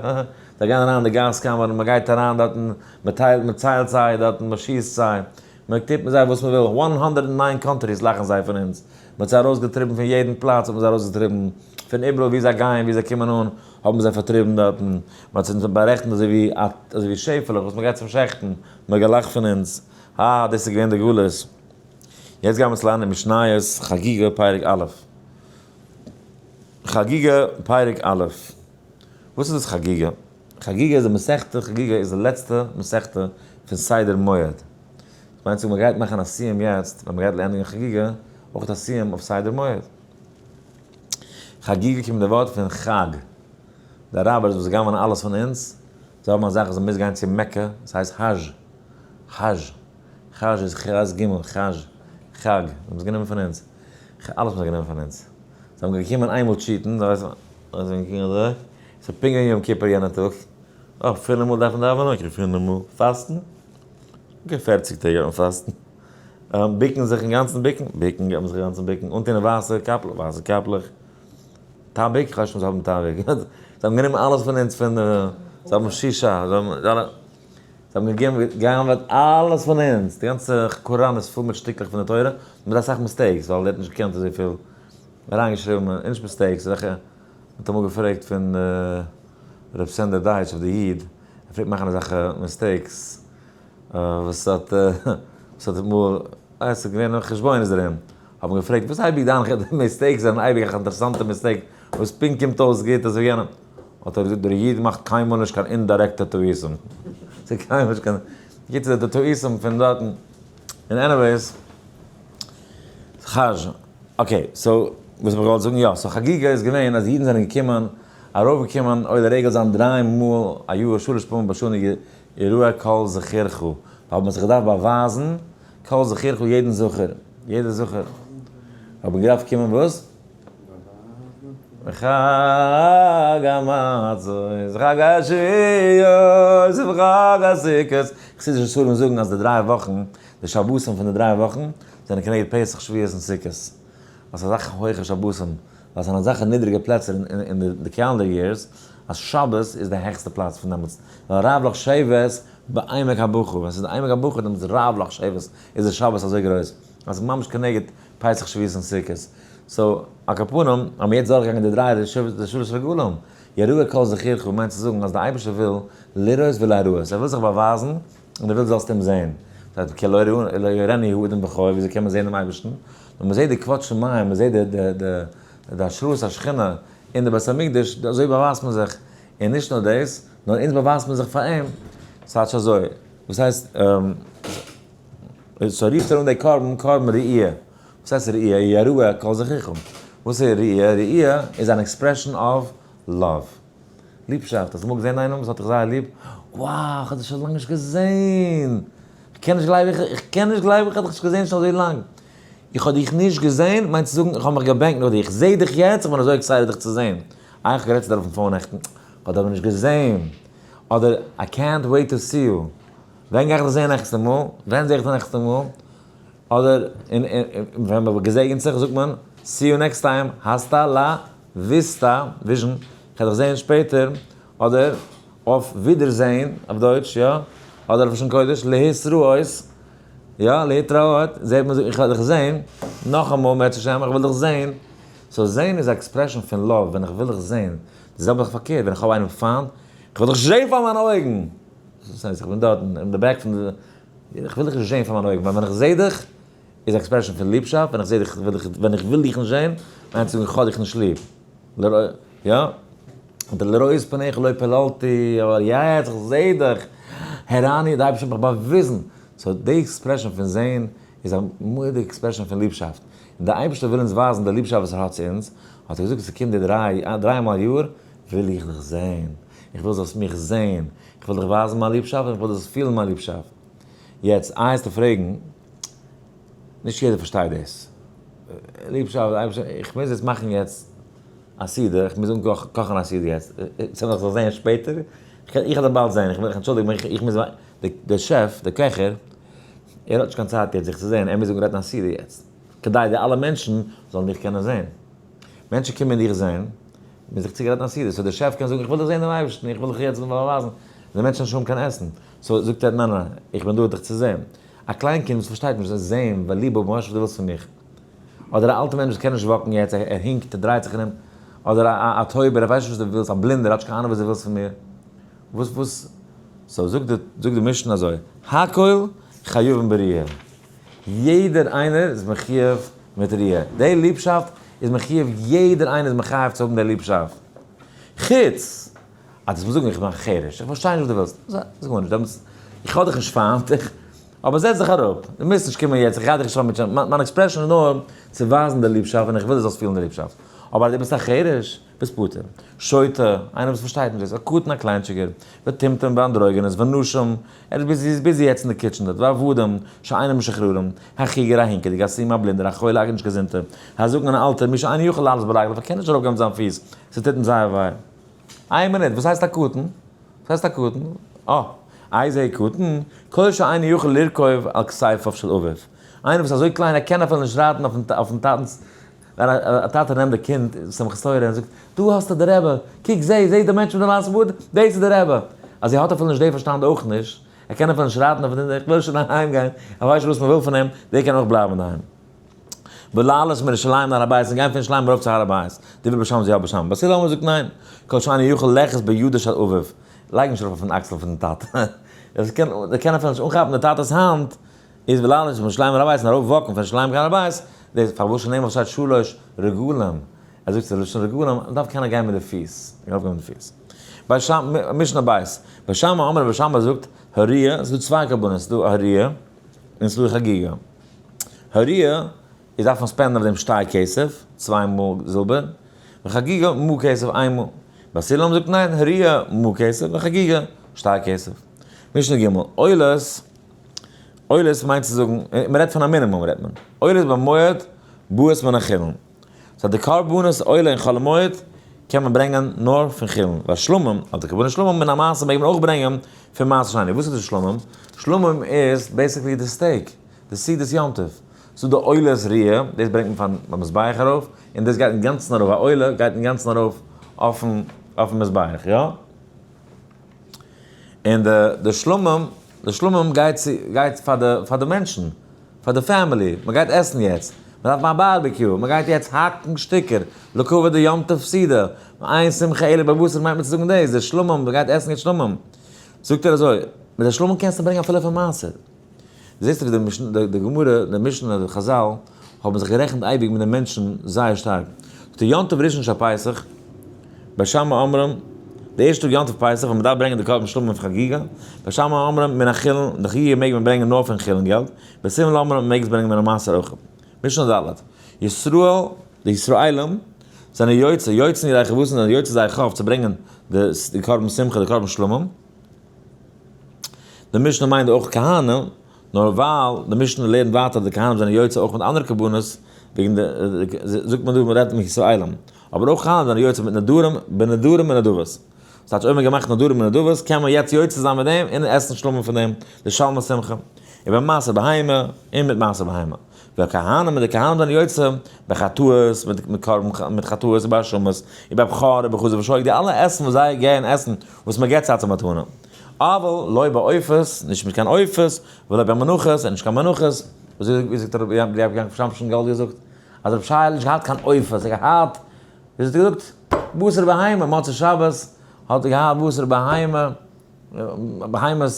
זיי גייען אריין אין די גאז קאמערן, מען גייט אריין דארטן, מען טיילט, מען ציילט זיי דארטן, מען שיסט זיי, מען טוט מיט זיי וואס מען וויל, 109 countries לאכן זיי פון אונז, מען האט זיי ארויסגעטריבן פון יעדן פלאץ האט מען זיי ארויסגעטריבן, פון איבעראל וואו זיי גייען, וואו זיי קומען אן, האבן זיי פארטריבן דארטן, מען האט זיי בארעכנט אזוי ווי אזוי ווי שעפעלעך וואס מען גייט צום שעכטן, מען האט געלאכט פון אונז, אה, דאס איז געווען די גלות. יעצט גיימיר עס לערנען משניות חגיגה פרק א'. חגיגה פרק א'. וואס איז דאס חגיגה? חגיגה איז די מסכתא, חגיגה איז די לעצטע מסכתא פון סדר מועד. דאס מיינט צו זאגן מ'גייט מאכן א סיום יעצט ווען מ'גייט ענדיגן חגיגה, אויך א סיום אויף סדר מועד. חגיגה קומט די ווארט פון חג. די אראבערס וואס גנב'נען אלעס פון אונז, זיי האבן א זאך אז מ'מוז גיין צו מעקא, עס הייסט האזש. האזש. חאזש איז ח ג, חאזש, חג, זיי האבן עס גענומען פון אונז. אלעס האבן זיי גענומען פון אונז. זיי האבן געקומען איינמאל cheat ן, זיי ווייסן, זיי זענען געקומען אזוי, ס'איז פונקט געווען יום כיפור יענע טאג, אה, פינף מאל דארף מען דאווענען, okay פינף מאל, פאסטן, okay 40 טעג גייט מען פאסטן, ביקן זיך אינגאנצן ביקן, ביקן גייט מען זיך אינגאנצן ביקן, אנטון ווייסע קאפלעך, ווייסע קאפלעך, טאביק, כ'ווייס נישט וואס זיי האבן טאביק, זיי האבן גענומען אלעס פון אונז פון, זיי האבן שישא, זיי האבן אלע. זיי האבן געגעבן גע'גנב'עט אלעס פון אונז, די גאנצע קוראן איז פול מיט שטיקלעך פון די תורה, מיט אסאך mistakes, ווייל ער האט נישט געקענט אזויפיל אריינגעשריבן, און נישט mistakes, אזעלכע, מען האט אמאל געפרעגט פון ר' סענדער דייטש אויף די איד, ער פלעגט מאכן אזעלכע mistakes, וואס האט וואס האט אמאל, עס איז געווען חשבונות דערין, האט מען געפרעגט וואס אייביג דיינע mistakes זענען אייביג א אינטערעסאנטע mistake, וואס פונקט קומט אויס גוט אזוי ווי יענעם. האט ער געזאגט דער איד מאכט קיינמאל נישט קיין אומדירעקטע טעותים, ס'איז קיינמאל נישט קיין, בקיצור די טעותים פון דארטן, און anyways, חז', okay, so וואס האב איך געוואלט זאגן, יא, so חגיגה איז געווען אז אידן זענען געקומען, ארויפגעקומען עולה רגל זיין דריי מאל א יאר שלש פעמים בשנה יראה כל זכורך, האט מען זיך געדארפט באווייזן כל זכורך יעדן זכר, יעדער זכר האט מען געדארפט קומען וואס? וחג המצות, חג השבועות, וחג הסוכות. חסידישע ספרים זאגן אז די דריי וואכן, די שבתים פון די דריי וואכן, זענען כנגד פסח, שבועות און סוכות. ווייל ס'איז אזעלכע הויכע שבתים, ווייל ס'זענען אזעלכע נידריגע פלעצער אין די calendar years, אז שבת איז די העכסטע פלאץ פון דעמאלטס. ווייל רב לך שבת בעמק הבכא, ווען ס'איז די עמק הבכא דעמאלטס רב לך שבת, איז די שבת אזוי גרויס, אז ממש כנגד פסח שבועות און סוכות. so, על כל פנים, האבן מיר יעצט דורכגעגאנגען די דריי די שלש רגלים. יראה כל זכורך מיינט צו זאגן אז די אייבערשטער וויל לראות ולהראות, ער וויל זיך באווייזן און ער וויל זאלסט אים זען. זאגט כי לא יראני האדם בחי, וויאזוי קען מען זען דעם אייבערשטן? נאר מען זעט די כבוד שמים, מען זעט די השראת השכינה אין די בית המקדש, אזוי באווייזט מען זיך. און נישט נאר דאס, נאר אונז באווייזט מען זיך פאר אים. ס'טייטש אזוי, וואס הייסט, so רופט ער אן די קרבן, קרבן ראי'. וואס הייסט ראי'? יראה כל זכורך. וואס איז ראי'? ראי' איז אן expression of love. ליבשאפט. האסט אמאל געזען איינעם וואס האט דיך זייער ליב? Wow, איך האב דיך שוין לאנג נישט געזען! איך קען נישט גלייבן, איך קען נישט גלייבן איך האב דיך נישט געזען שוין אזוי לאנג. איך האב דיך נישט געזען מיינט צו זאגן איך האב מיך געבענקט נאך דיר. איך זע דיך יעצט, איך בין אזוי excited דיך צו זען. איי, איך האב גערעדט צו דיר אויפן phone נעכטן, איך האב דיך אבער נישט געזען. אדער איי קענט וועיט טו סי יו. ווען גיי איך דיך זען נעקסטע מאל? ווען זע איך דיך נעקסטע מאל? אדער ווען מען געזעגנט זיך זאגט מען see you next time, hasta la vista, vision, כ'וועל דיך זען שפעטער, אדער אויף ווידערזען אויף דויטש, יא, אדער אויף לשון קודש להתראות, יא, להתראות, זעט מען איך וועל דיך זען, נאכאמאל מערצעשעם איך וויל דיך זען, so זען איז א expression פון love, ווען איך וויל דיך זען, די זעלבע זאך פארקערט, ווען איך האב איינעם פיינט, איך וויל דיך זען פאר מיינע אויגן! דאס הייסט איך בין דארט אין די back פון די, איך וויל דיך נישט זען פאר מיינע אויגן, ווייל ווען איך זע דיך איז א expression פון ליבשאפט, ווען איך זע דיך וויל איך, ווען איך וויל דיך נישט זען, מיינט צו זאגן איך האב דיך נישט ליב. יא? אדער לראות פניך לא פיללתי, אבער יעצט איך זע דיך, הראני, די אייבערשטער האט מיך באוויזן. so די expression פון זען איז א מורא'דיגע expression פון ליבשאפט. און דער אייבערשטער וויל אונז ווייזן די ליבשאפט וואס ער האט צו אונז, האט ער געזאגט ס'קומט די דריי מאל א יאר, וויל איך דיך זען, איך וויל זאלסט מיך זען, איך וויל דיך ווייזן מיין ליבשאפט און איך וויל דו זאלסט פילן מיין ליבשאפט. יעצט, איי העסטו פרעגן, נישט יעדער פארשטייט דאס. ליבשאפט, איך מוז יעצט מאכן יעצט א סעודה, איך מוז אנקאכן א סעודה יעצט, צו איך זאל זען שפעטער? איך וועל דיך באלד זען, איך אנטשולדיג מיך, איך מוז, דער שעף, דער קעכער, ער האט נישט קיין צייט יעצט זיך צו זען, ער מוז אנגרייטן א סעודה יעצט, כדי די אלע מענטשן זאלן דיך קענען זען. מענטשן קומען דיך זען, מוז זיך צוגרייטן א סעודה, so דער שעף קען זאגן איך וויל דיך זען דעם אייבערשטן, איך וויל דיך יעצט באווייזן, די מענטשן האבן שוין קיין עסן, so זאגט ער ניין ניין, איך בין דא דיך צו זען. א קליין קינד וואס פארשטייט נישט, זען, ווייל ליב האבן, וואס דו ווילסט פון מיך. אדער א אלטע מענטש וואס קען נישט walk ן יעצט, ער הינקט, ער דרייט זיך ארום, אדער א טויבער, ער ווייסט נישט וואס דו ווילסט, א בלינדער, האט נישט קיין אהנונג וואס דו ווילסט פון מיר. וואס וואס, so זאגט די זאגט די משנה אזוי, הכל חייבים בראיה, יעדער איינער איז מחיוב מיט ראיה, די ליבשאפט איז מחיוב יעדער איינער איז מחויב צו האבן די ליבשאפט, חוץ אז דו וועסט מיר זאגן איך בין א חרש, איך פארשטיי נישט וואס דו ווילסט, זאג גארנישט, דעמאלטס איך האב דיך נישט פיינט, איך, אבער זעץ דיך אראפ, דו מוזט נישט קומען יעצט, איך גיי דיך נישט פארמוטשען, מיין expression איז נאר צו ווייזן די ליבשאפט און איך וויל דו זאלסט פילן די ליבשאפט, אבער אז דו ביסט א חרש, ביסט פטור. שוטה, איינער וואס פארשטייט נישט דאס, א קטן א קליינטשיגער, וטומטום ואנדרוגינוס ונשים, ער איז busy, איז busy יעצט אין די kitchen דארט, ועבדים, שאינם משוחררים, החיגר א הינקעדיגע, הסומא א בלינדער, החולה א נישט געזונטער, הזקן אן אלטער, מי שאינו יכול לעלות ברגליו, ער קען נישט ארויפגיין מיט זיין פיס, ס'טוט אים זייער וויי. איין מינוט, וואס הייסט א קטן? וואס הייסט א קטן? אה, איזה קטן? כל שאינו יכול לרכוב על כתפיו של אביו. איינער וואס איז אזוי קליין ער קען אפילו נישט רייטן אויפן טאטנ'ס ווען א טאטע נעמט די קינד שמחת תורה און זאגט, דא האסטו די רבי, קוק זע, זע די מענטש מיט די ווייסע בארד, דאס איז די רבי. אז ער האט אפילו נישט די פארשטאנד אויך נישט, ער קען אפילו נישט רייטן אויף די, איך וויל שוין אהיים גיין, ער ווייסט נישט וואס מען וויל פון אים, דער קען אויך בלייבן אינדערהיים. ולעלות מירושלים להר הבית און גיין פון ירושלים ארויף צו הר הבית, דברי בית שמאי זו יא בית שמאי. בית הלל האבן געזאגט ניין, כל שאינו יכול לאחוז בידו של אביו, לייג נישט ארויף אויפן אקסל פונעם טאטע, ער קען אפילו נישט אנכאפן די טאטע'ס האנט, איז ולעלות מירושלים להר הבית און ארויף walk ן פון ירושלים קיין הר הבית, דאס פארוואס שנאמר שטייט שלש רגלים, ער זאגט ס'איז לשון רגלים, מען דארף קענען גיין מיט די פיס, ארויף גיין מיט די פיס. בית שמאי, משנה בית, בית שמאי אמרו בית שמאי זאגט הראיה, ס'איז דא צוויי קרבנות, ס'איז דא הראיה און ס'איז דא חגיגה. הראיה איז דארף מען spend ן אויף דעם שתי כסף, צוויי מאל זילבער, וחגיגה מעה כסף איין מאל. בית הלל זאגט ניין, הראיה מעה כסף וחגיגה שתי כסף. משנה ג', עולות, עולות מיינט צו זאגן, מען רעדט פון א מינימום רעדט מען, עולות במועד באות מן החולין. so די קרבנות עולה אין חול המועד קען מען ברענגען נאר פון חולין, והשלמים, אדער קרבנות שלמים מן המעשר מעג מען אויך ברענגען פון מעשר שני. וואס איז די שלמים? שלמים איז basically די steak, די סעודת יום טוב. ס'איז דא די עולת ראיה, דאס ברענגט מען פארן מזבח ארויף, און דאס גייט אינגאנצן ארויף, א עולה גייט אינגאנצן ארויף אויפן מזבח, יא? און די שלמים, די שלמים גייט צו, גייט פאר די, פאר די מענטשן, פאר די family, מען גייט עסן יעצט, מען דארף מאכן barbecue, מען גייט יעצט האקן שטיקער, לכבוד די יום טוב סעודה, אין שמחה אלא בבשר מיינט מען צו זאגן דאס, די שלמים, מען גייט עסן יעצט שלמים. זאגט ער אזוי, מיט די שלמים קענסטו ברענגען אפילו פון מעשר. זעסטו ווי די משנה, די גמרא, די משנה, די חזל, האבן זיך גערעכנט אייביג מיט די מענטשן זייער שטארק. זאגט ער יום טוב ראשון של פסח, בית שמאי אומרים, די ערשטע טאג יום טוב פסח ווען מען דארף ברענגען די קרבן שלמים אויף חגיגה, בית שמאי אומרים מן החולין, די חגיגה מעג מען ברענגען נאר פון חולין געלט, בית הלל אומרים מען מעג עס ברענגען מן המעשר אויך. משנה ד', ישראל, די ישראלים, זענען יוצא, יוצאין ידי חובתן זענען יוצא זייער חוב צו ברענגען די קרבן שמחה, די קרבן שלמים. די משנה מיינט אויך כהנים, נאר ווייל די משנה לערנט ווייטער אז די כהנים זענען יוצא אויך מיט אנדערע קרבנות, וועגן די, זאגט מען דא מען רעדט מיט ישראלים, אבער אויך כהנים זענען יוצא מיט נדרים, בנדרים און נדבות. ס'טייטש אויב מען האט געמאכט נדרים און נדבות קען מען יעצט יוצא זיין מיט דעם און עסן שלמים פון דעם, די שלמי שמחה, און במעשר בהמה, און מיט מעשר בהמה. והכהנים און די כהנים זענען יוצא בחטאות, מיט קרבן מיט חטאות ובהאשמות, ובבכור ובחזה ושוק, די אלע עסן וואס זיי גייען עסן וואס מען געבט זיי אלס א מתנה. אבל לא בעופות, נישט מיט קיין עופות, ולא במנחות, און נישט קיין מנחות. ווי זאגט רבי יעקב שמשון גאלד געזאגט, אז רבי שייעלע האט נישט געהאט קיין עופות, ער האט געהאט, ווי האט ער געזאגט, בשר בהמה, מוצאי שבת האט ער געהאט בשר בהמה, בהמות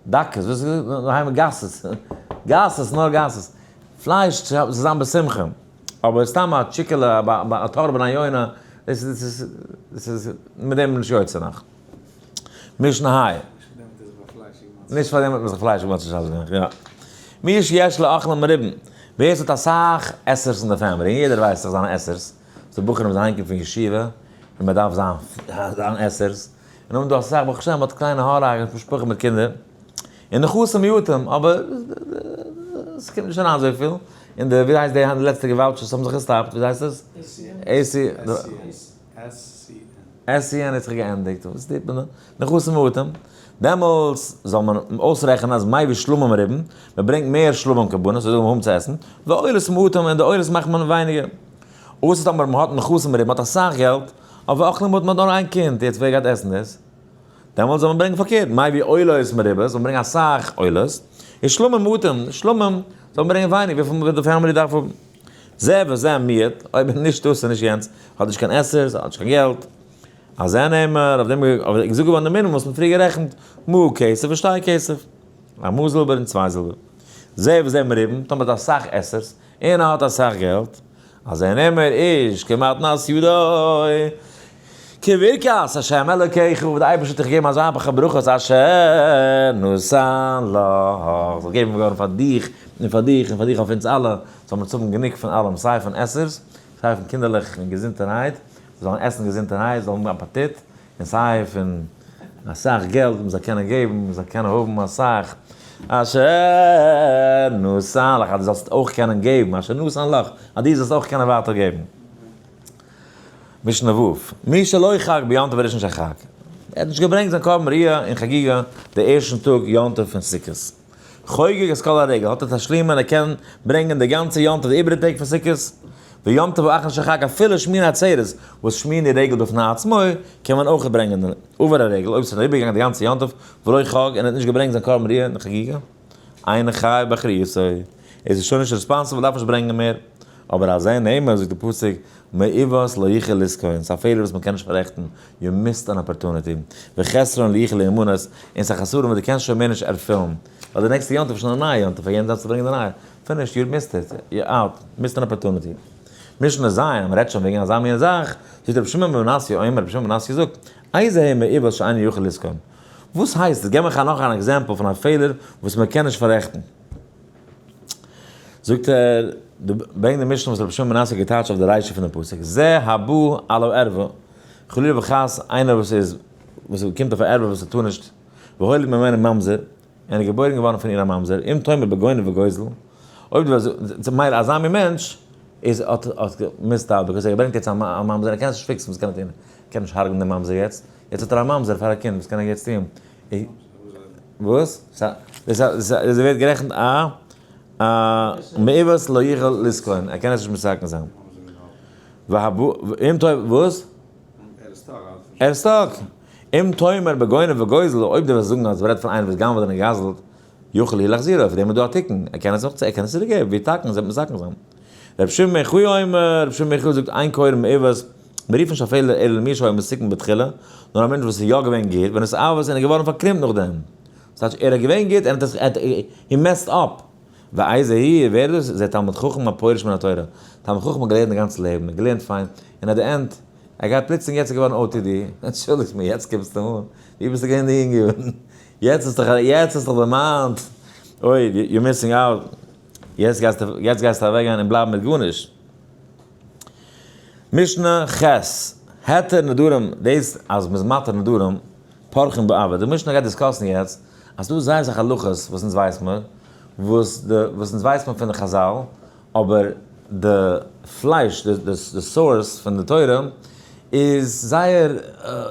דקות, וואס איז בהמה גסות, גסות, נאר גסות, פלייש צו זיין בשמחה, אבער סתם א טשיקעלע, א תור בן היונה, דאס איז מיט דעם נישט יוצא נאך. משנה ה'. נישט פאר דעם האט מען זיך פליישיג מוצאי שבת געמאכט, יא. מי שיש לו אוכלים מרובים, ווער עס האט אסאך עסערס אין די family, און יעדער ווייסט דאך זיינע עסערס, ס'דא בחורים וואס אהיימקומען פון ישיבה, און מען דארף זיין עסערס, און האבן דא אסאך ברוך השם האט קליינע האר א משפחה מיט קינדער, און נכסים מיעוטים, אבער עס קומט נישט אריין אזויפיל, און די ווי הייסט די לעצטיגע vouchers האבן זיך געסטאפט, ווי הייסט עס? SCN האט זיך געענדיגט, וואס טוט מען דא? נכסים מועטים, דעמאלטס זאל מען אויסרעכענען אז מביא שלמים מרובים, מען ברענגט מער שלמים קרבנות, אזוי זאל מען האבן צו עסן, ועולות מועטים, און די עולות מאכט מען ווייניגער. אויסער טאמער מען האט נכסים מרובים, מען האט אסאך געלט, אבער אוכלים מועטים, מען האט נאר איין קינד, יעצט ווער גייט עסן דאס? דעמאלטס זאל מען ברענגען פארקערט, מביא עולות מרובות, זאל מען ברענגען אסאך עולות, און שלמים מועטים, שלמים זאל מען ברענגען ווייניג, וויפיל די family דארף האבן. זה וזה מיעוט, אויב נישט דאס און נישט יענץ, האט נישט קיין עסערס, האט נישט קיין געלט. על זה נאמר, אויף דעם איז געזאגט געווארן די מינימום וואס מ'האט פריער גערעכנט, מעה כסף ושתי כסף, א מעה זילבער און צוויי זילבער. זה וזה מרובים, טאמער האט אסאך עסערס, און ער האט אסאך געלט, על זה נאמר איש כמתנת ידו, כברכת השם אלוקיך, וואס דער אייבערשטער האט דיך געגעבן אזא פאר ברכות אשר נתן לך, זאל געבן געווארן פאר דיך און פאר דיך און פאר דיך אויף אונז אלע, זאל מען האבן גענוג פון אלעם, סיי פון עסערס, סיי פון קינדערלעך און געזונטערהייט, זיי זאלן עסן געזונטערהייט, זאלן האבן אפעטיט, און סיי פון אסאך געלט מען זאל קענען געבן, מען זאל קענען האבן אסאך, אשר נתן לך, אז דו זאלסט אויך קענען געבן, אשר נתן לך, אז דו זאלסט אויך קענען ווייטער געבן. משנה ו', מי שלא חג ביום טוב הראשון של חג, ער האט נישט געברענגט זיין קרבן ראיה און חגיגה די ערשטן טאג יום טוב פון סוכות, חוגג את כל הרגל, האט ער תשלומין און ער קען ברענגען די גאנצע יום טוב די איבעריגע טעג פון סוכות, ויום טוב האחרון של חג אפילו שמיני עצרת וואס שמיני רגל בפני עצמו קען מען אויך ברענגען עובר הרגל אויב ס'איז אריבערגעגאנגען די גאנצע יום טוב ולא חג און ער האט נישט געברענגט זיין קרבן ראיה און חגיגה, אינו חייב באחריותו, איז ער שוין נישט responsible דארף נישט ברענגען מער. אבער על זה נאמר זאגט די פסוק מעוות לא יוכל לתקון, ס'איז א פעלער וואס מ'קען נישט פאררעכטן, you missed an opportunity, וחסרון לא יוכל להימנות, און ס'איז א חסרון וואס דו קענסט שוין מער נישט ערפילן, ווייל די נעקסטע יום טוב איז שוין א נייע יום טוב, פאר יענעם דארפסטו ברענגען די נייע, finished, you missed it, you out, missed an opportunity. משנה ז', מ'רעדט שוין וועגן אזא מין זאך, זאגט רבי שמעון בן מנסיא אומר, רבי שמעון בן מנסיא זאגט, איזה מעוות שאינו יכול לתקון? וואס הייסט עס? געב מיך נאך אן example פון א פעלער וואס מ'קען נישט פאררעכטן. זאגט ער, ברענגט די משנה וואס רבי שמעון בן מנסיא האט געטייטשט אויף די רישא פון די פסוק, זה הבא על הערווה, חלילה וחס איינער וואס איז, וואס קומט אויף א ערווה וואס ער טאר נישט, והוליד ממנה ממזר, און איז געבוירן געווארן פון איר א ממזר, אם תאמר בגונב וגוזל, אויב דו וועסט, מילא אזא מין מענטש. איז האט האט messed up because ער ברענגט יעצט א ממזר, ער קען עס נישט fix ן, וואס קען ער טון? ער קען נישט הרג'ן דעם ממזר יעצט, יעצט האט ער א ממזר פאר א קינד, וואס קען ער יעצט טון? וואס? דאס ווערט גערעכנט א א מעוות לא יוכל לתקון, ער קען עס נישט מתקן זיין. ואם טוב, וואס? ער איז stuck. אם תאמר בגונב וגוזל, אויב דו וועסט זאגן אז מ'רעדט פון איינער וואס גנב'עט און גזל'ט, יוכל הוא להחזירו, אויף דעם איז דא א תיקון, ער קען עס נאך ער קען עס צוריק געבן, ויתקן, עס וועט מתקן זיין. רבי שמעון בן יוחאי אומר, רבי שמעון בן יוחאי זאגט אין קורין מעוות, מען רופט נישט א פעלער אלא למי שהיה מתוקן בתחילה, נאר א מענטש וואס איז יא געווען גוט, ונתעוות און איז געווארן פארקרומט נאכדעם. ס'טייטש ער איז געווען גוט און ער האט he messed up. ואיזה הוא, ווער איז דאס? זה תלמיד חכם הפורש מן התורה. תלמיד חכם האט געלערנט די גאנצע לעבן, געלערנט פיין, און at the end, ער גייט פלוצלינג יעצט איז געווארן OTD, אנטשולדיגט מיר יעצט קומסטו אן, ווי ביסטו געווען די יונגע יארן? יעצט האסטו דיך יעצט האסטו דיך דערמאנט, אוי you missing out, יעצט גייסטו יעצט גייסטו אוועקגיין און בלייבן מיט גארנישט. משנה ח', היתר נדרים, דאס אז מ'איז מתיר נדרים, פורחים באויר, די משנה גייט discuss ן יעצט אז ס'דא זייער אסאך הלכות וואס אונז ווייס מיר, וואס די וואס אונז ווייס מיר פון די חזל, אבער די פלייש, די source פון די תורה איז זייער,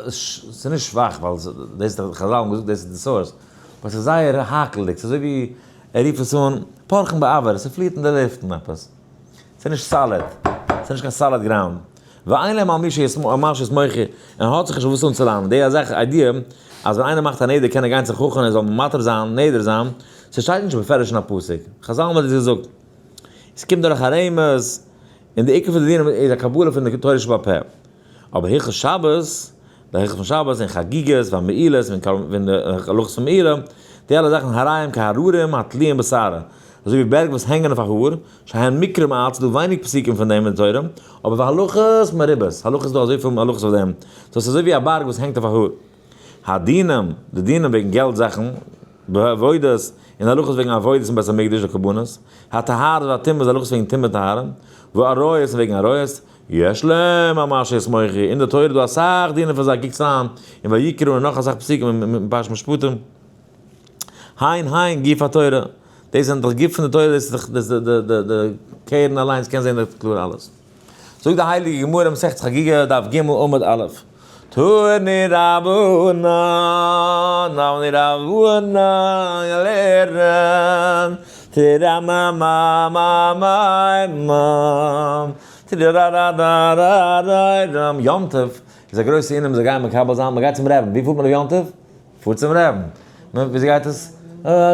ס'איז נישט שוואך ווייל דאס איז חזל האבן געזאגט דאס איז די source, אבער ס'איז זייער האקלדיג, ס'איז אזוי ווי ער רופט עס אן פורחים באויר, ס'פליעט אין די לופטן עפעס, ס'איז נישט solid, ס'איז נישט קיין solid ground. ואין להם על מי שיסמוכו, און האט זיך נישט וואס אנצולאנען, די אזעלכע idea אז ווען איינער מאכט א נדר קען ער גיין צום חכם און ער זאל מתיר זיין נדר זיין, ס'שטייט נישט בפירוש אין א פסוק, חזל האבן דאס געזאגט, עס קומט דורך א רמז, און די עיקר פון די דינים איז א קבלה פון די תורה שבעל פה. אבער הלכות שבת, די הלכות פון שבת און חגיגות והמעילות און די הלכות פון מעילה, די אלע זאכן הרי הם כהררים התלויים בשערה, אזוי ווי בערג וואס הענגען אויף א האר, שהן מקרים מעט, ס'איז דא ווייניג פסוקים פון דעם אין די תורה, אבער והלכות מרובות, הלכות איז דא אזויפיל הלכות אויף דעם, סאו ס'איז אזוי ווי א בארג וואס הענגט אויף א האר. הדינים, די דינים וועגן געלט זאכן, ועבודות, און הלכות וועגן עבודות אין בית המקדש די קרבנות, הטהרות והטומאות, הלכות וועגן טומאה און טהרה, ועריות און וועגן עריות, יש להם על מה שיסמוכו, אין די תורה איז דא אסאך דינים פון זיי, קוקטס אריין אין ויקרא און נאך אסאך פסוקים אין פרשת משפטים. הן הן גוף התורה, דאס זענען דאך גוף פון די תורה, דאס איז דאך די קרן אליינס קען זען דארט קלאר אלעס. זאגט די הייליגע גמרא מסכת חגיגה דף ג' עמוד א', תנו רבנן, האבן די רבנן געלערנט, תרמממממממ, יום טוב איז א גרויסע ענין מ'זאל גיין מקבל זיין, מ'גייט צום רעבען, ווי פארט מען אויף יום טוב? פארט צום רעבען, נו וויאזוי גייט עס?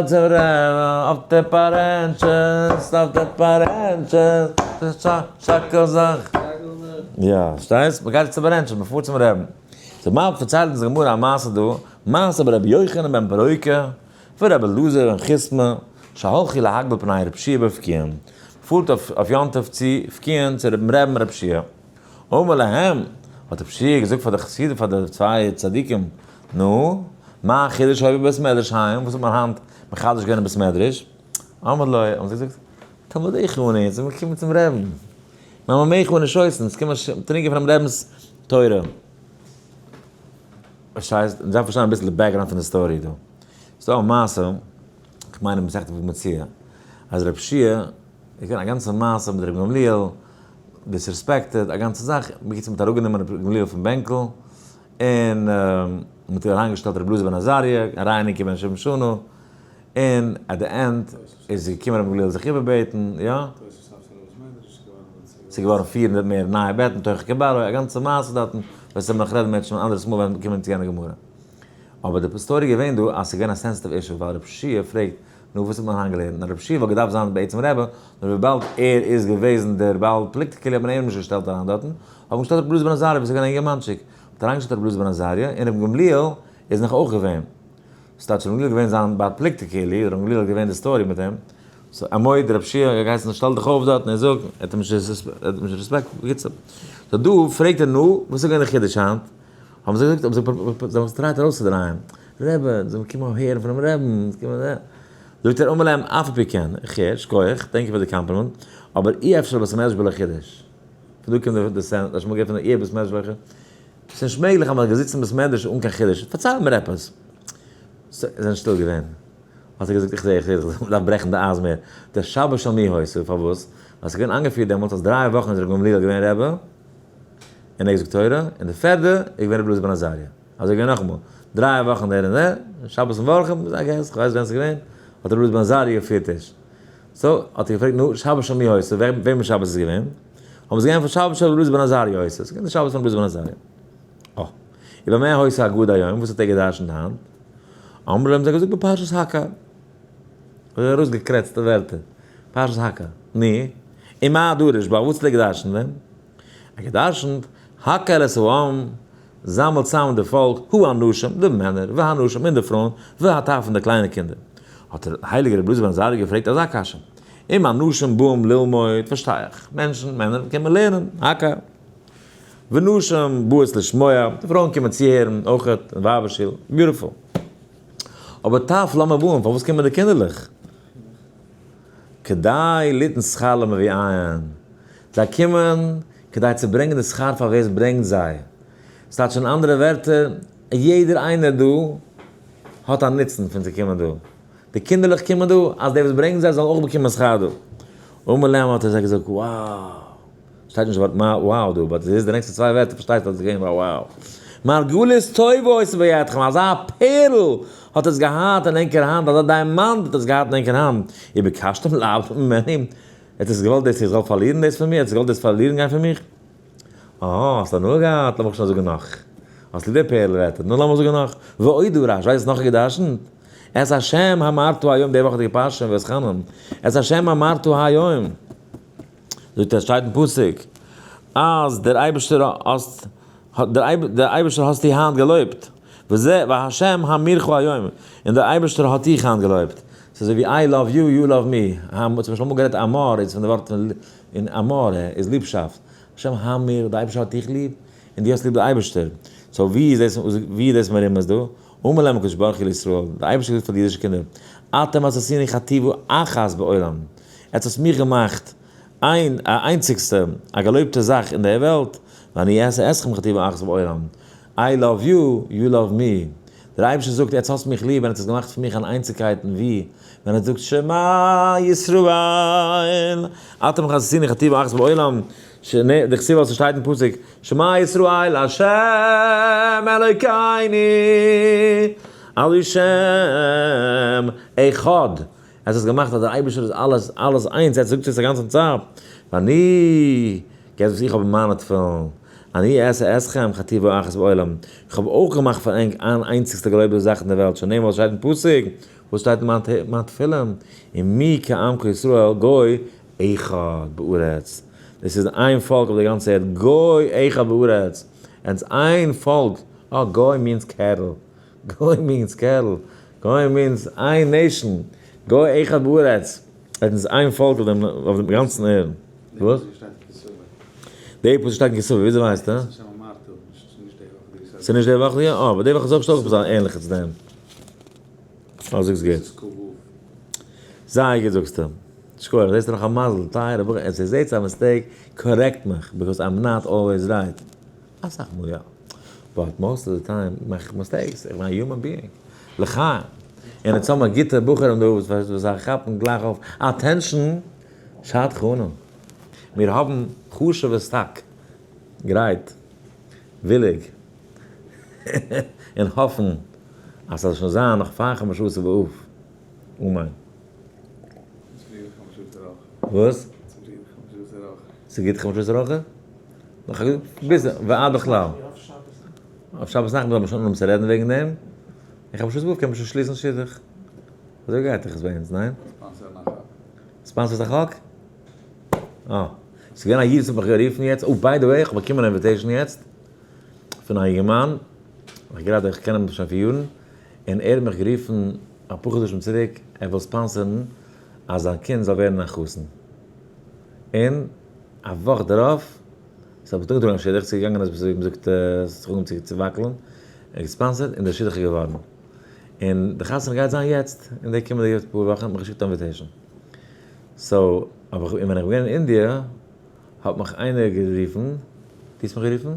צום רעבען אויף די פארענטשעס, אויף די פארענטשעס, שאקל זיך, יא, פארשטייסט? מ'גייט צו פארענטשעס, מ'פארט צום רעבען. סאו מ'האט פארציילט אונז די גמרא א מעשה דא, מעשה ברבי יוחנן בן ברוקה, ורבי אלעזר בן חיסמא, שהלכו להקביל פני רב שיע בפקיעין, מ'פארט אויף יום טוב צו פקיעין צו דעם רעבען רב שיע. אמר להם, האט רב שיע געזאגט פאר די חסידים פאר די צוויי צדיקים, נו, מה חידוש היה בבית מדרש היום, וואס האט מען היינט מחדש געווען אין בית מדרש? אמר לו, האבן זיי געזאגט, תלמידיך אנו, אונז זעמיר געקומען צום רעבן, ממעמך אנו שותין, אונז קומען טרינקען פונעם רעבנ'ס תורה. פארשטייסט? מ'דארף פארשטיין אביסל די background פון די story דא. ס'דא א מעשה, כ'מיין אין מסכת בבא מציעא, אז רב שיע, איז געווען א גאנצע מעשה מיט רבי גמליאל, disrespected, א גאנצע זאך, בקיצור מ'האט אראפגענומען רבי גמליאל פון בענקל, און מ'האט אריינגעשטעלט רבי אלעזר בן עזריה, א רייניקער בן שבעים שנה, און at the end איז געקומען רבי גמליאל זיך איבערבעטן, יא? ס'איז געווארן 400 מער נייע בעטן תוך כברו, א גאנצע מעשה דארטן, וועסט נאך רעדן מער שוין אנדערס מאל ווען מיר קומען צו יענע גמרא. אבער די story איז געווען דא אז ס'איז געווען א sensitive issue ווייל רב שיע פרעגט נו וואס האט מען היינט געלערנט? נאר רב שיע וואלט געדארפט זיין בעצם רבי, נאר וויבאלד ער איז געוועזן דער בעל פלוגתא כאילו האט מען איהם נישט געשטעלט אריין דארטן, האט מען געשטעלט רבי אלעזר בן עזריה וואס איז געווען א אינגערמאנטשיק, האט אריינגעשטעלט רבי אלעזר בן עזריה און רבי גמליאל איז נאך אויך געווען. ס'טייטש רבי גמליאל איז געווען זיין בעל פלוגתא כאילו, רבי גמליאל האט געווען די story מיט אים. so עמוד רב שיע האט געהייסן שטעל דיך אויף דארט און ער זאגט, ער האט אים נישט respect, בקיצור. so דא פרעגט ער נו, וואס איז געווען די חידוש היינט? האבן זיי געזאגט, האבן זיי זיך גע try ט ארויסצודרייען, רבי, זיי קומען הערן פונעם רעבן, זאגט ער אמר להם אף על פי כן, איך הער, שכוח, thank you פאר די קאמפלימענט, אבער אי אפשר בית המדרש בלא חידוש. פון דא קומט די sense, האסט שוין אמאל געהערט פון אי בית מדרש בלא חידוש? ס'איז נישט מעגליך אז מ'זאל זיצן אין בית מדרש אן קיין חידוש, פארצייל מיר עפעס. זיי זענען שטיל געווען. האט ער געזאגט, איך זע, איך זע, איך דארף ברעכן די אייז מער. דער שבת של מי היתה, פארוואס? ווייל ס'איז געווען איינגעפירט דעמאלטס אז דריי וואכן איז ר' גמליאל געווען רבי, און ער האט געזאגט תורה, און די פערדע איז געווען ר' אלעזר בן עזריה. אזוי געווען נאכאמאל, דריי וואכן דער און דער, שבת מברכים, I guess, כ'ווייס ווען ס'איז געווען, האט ר' אלעזר בן עזריה געפירט טיש. so, האט ער געפרעגט, נו, שבת של מי היתה, וועמענס שבת איז געווען? האבן זיי געענטפערט, שבת של ר' אלעזר בן עזריה היתה, ס'איז געווען די שבת פון ר' אלעזר בן עזריה. אה. ובמה היתה הגדה היום, וואס האט ער געדרשנט היינט? אמרו האבן זיי געזאגט בפרשת הקהל. אזוי ארויסגעקרעצטע ווערטער. פרשת הקהל. נו, ומה דרש בה, וואס האט ער געדרשנט דען? ער האט געדרשנט, הקהל את העם, זאמלט צאם די פאלק, האנשים, די מענער, והנשים, און די פרויען, והטף, און די קליינע קינדער. האט דער הייליגער רבי אלעזר בן עזריה געפרעגט אזא קשיא, אם אנשים באים ללמוד, פארשטיי איך, מענטשן, מענער, קומען לערנען, הקהל. ונשים באות לשמוע, די פרויען קומען צוהערן, אויכעט, אין ווייבער שול, beautiful. אבער טף למה באים, פארוואס קומען די קינדערלעך? כדי ליתן שכר למביאיהן, זיי קומען כדי צו ברענגען די שכר פאר ווער עס ברענגט זיי. ס'טייטש אין אנדערע ווערטער, יעדער איינער דא האט א נוצן פון צו קומען דא. די קינדערלעך קומען דא אז די וואס ברענגן זיי זאלן אויך באקומען שכר דא. אמר להם האט ער זיי געזאגט, wow! שטייט נישט די ווארט wow דא, but די נעקסטע צוויי ווערטער פארשטייסטו אז עס איז געווען wow. מרגלית טובה היתה בידכם, אזא פערל האט עטס געהאט אין ענקער האנט, אזא diamond האט עטס געהאט אין ענקער האנט, וביקשתם לאבד ממני, האט עטס געוואלט דאס איך זאל פארלירן דאס פון מיר, האט עטס געוואלט דאס פארלירן גיין פון מיך? אה, האסט הנאה געהאט? לאמיך שוין זאגן נאך. האסט ליב די פערל ווערטער? נו לאמיך זאגן נאך. ועוד דרש, ווייסט וואס נאך איז געדרשנט? את השם האמרת היום, די וואכעדיגע פרשה אין ואתחנן, את השם האמרת היום. זאגט ער, שטייט אין פסוק, אז דער אייבערשטער האסט, דער אייבערשטער האסטו היינט געלויבט, וזה והשם האמירך היום, און דער אייבערשטער האט דיך היינט געלויבט. ס'איז אזוי ווי I love you, you love me. האבן צום משל אמאל גערעדט אמר איז פון די ווארט פון און אמר איז ליבשאפט. השם האמיר, דער אייבערשטער האט דיך ליב, און דו האסט ליב דער אייבערשטער. so ווי איז דאס, ווי איז דאס מרומז דא? אמר להם הקדוש ברוך הוא לישראל, דער אייבערשטער האט געזאגט פאר די אידישע קינדער, אתם עשיתוני חטיבה אחת בעולם, עטס האטס מיך געמאכט איין א איינציגסטע א געלויבטע זאך אין דער וועלט, ואני אעשה אתכם חטיבה אחת בעולם, I love you, you love me. דער אייבערשטער זאגט, עטס האטס מיך ליב און עטס האטס געמאכט פון מיך אן איינציגקייט און ווי ווען ער זאגט שמע ישראל, אתם עשיתוני חטיבה אחת בעולם, דכתיב וואס עס שטייט אין פסוק, שמע ישראל ה' אלוקינו, השם אחד, עס איז געמאכט אז דער אייבערשטער איז אלעס, אלעס איינס, ער זאגט עס א גאנצן צייט, ואני, געס וואס איך האב אין מיינע תפילין, אני אעשה אתכם חטיבה אחת בעולם, איך האב אויך געמאכט פאר ענק איין איינציגסטע געלויבטע זאך אין דער וועלט, שנאמר וואס שטייט אין פסוק, וואס שטייט אין מיין תפילין, ומי כעמך ישראל גוי אחד בארץ, דאס איז איין פאלק אויף די גאנצע ערד, גוי אחד בארץ, ענס איין פאלק, אה, גוי means cattle, גוי means cattle, גוי means איין nation, גוי אחד בארץ, ענס איין פאלק אויף דעם גאנצן ערד. וואס? די פסוק שטייט אין כי תבוא, וויאזוי ווייסטו? ס'איז נישט די וואך די? אה, אבער די וואך איז אויך עפעס ענליכע צו דעם. אה, זאגסט גוט. זייער גוט זאגסטו. שכוח, דאס איז נאך א מזל, טייערע בחור, עס איז זעהט א mistake, correct מיך, because I'm not always right. אסאך מאל יא. but most of the time מאך איך mistakes, איך בין א human being. לחיים. און יעצט האבן מיר גוטע בחורים דא וואס זיי כאפן גלייך אויף attention, שדכנים. מיר האבן חשוב'ע סטאק, גרייט, וויליג, און האפן אז ס'זאל שוין זיין נאך פאר חמשה עשר באב. אמן. וואס? ס'גוט חמשה עשר אויך? נאך א ביז ועד בכלל. אויף שבת נאכט זאל מען שוין אנהויבן צו רעדן וועגן דעם. און חמשה עשר באב קען מען שוין שליסן שידוך. אזוי גייט דאך עס ביי אונז, ניין? sponsor ט א חק? אה. ס'איז געווען א איד וואס האט מיך גערופן יעצט, oh by the way, איך האב באקומען א invitation יעצט פון א יונגערמאן, איך גראדע איך קען אים שוין פון יארן, און ער האט מיך גערופן אפאר חדשים צוריק, ער וויל sponsor ן אז זיין קינד זאל ווערן א חתן. און א וואך דערויף, ס'האט זיך אנגעטראגן א שידוך, ס'איז געגאנגען אז ווי מ'זאגט, ס'האט זיך אנגעהויבן צו וואקלען, ער האט גע sponsor ט און דער שידוך איז געווארן. און די חתונה גייט זיין יעצט, אין די קומענדיגע פאר וואכן, האט מיך געשיקט א invitation. so, אבער איך, און ווען איך בין געווען אין אינדיע, האט מיך איינער גערופן, דו האסט מיך גערופן?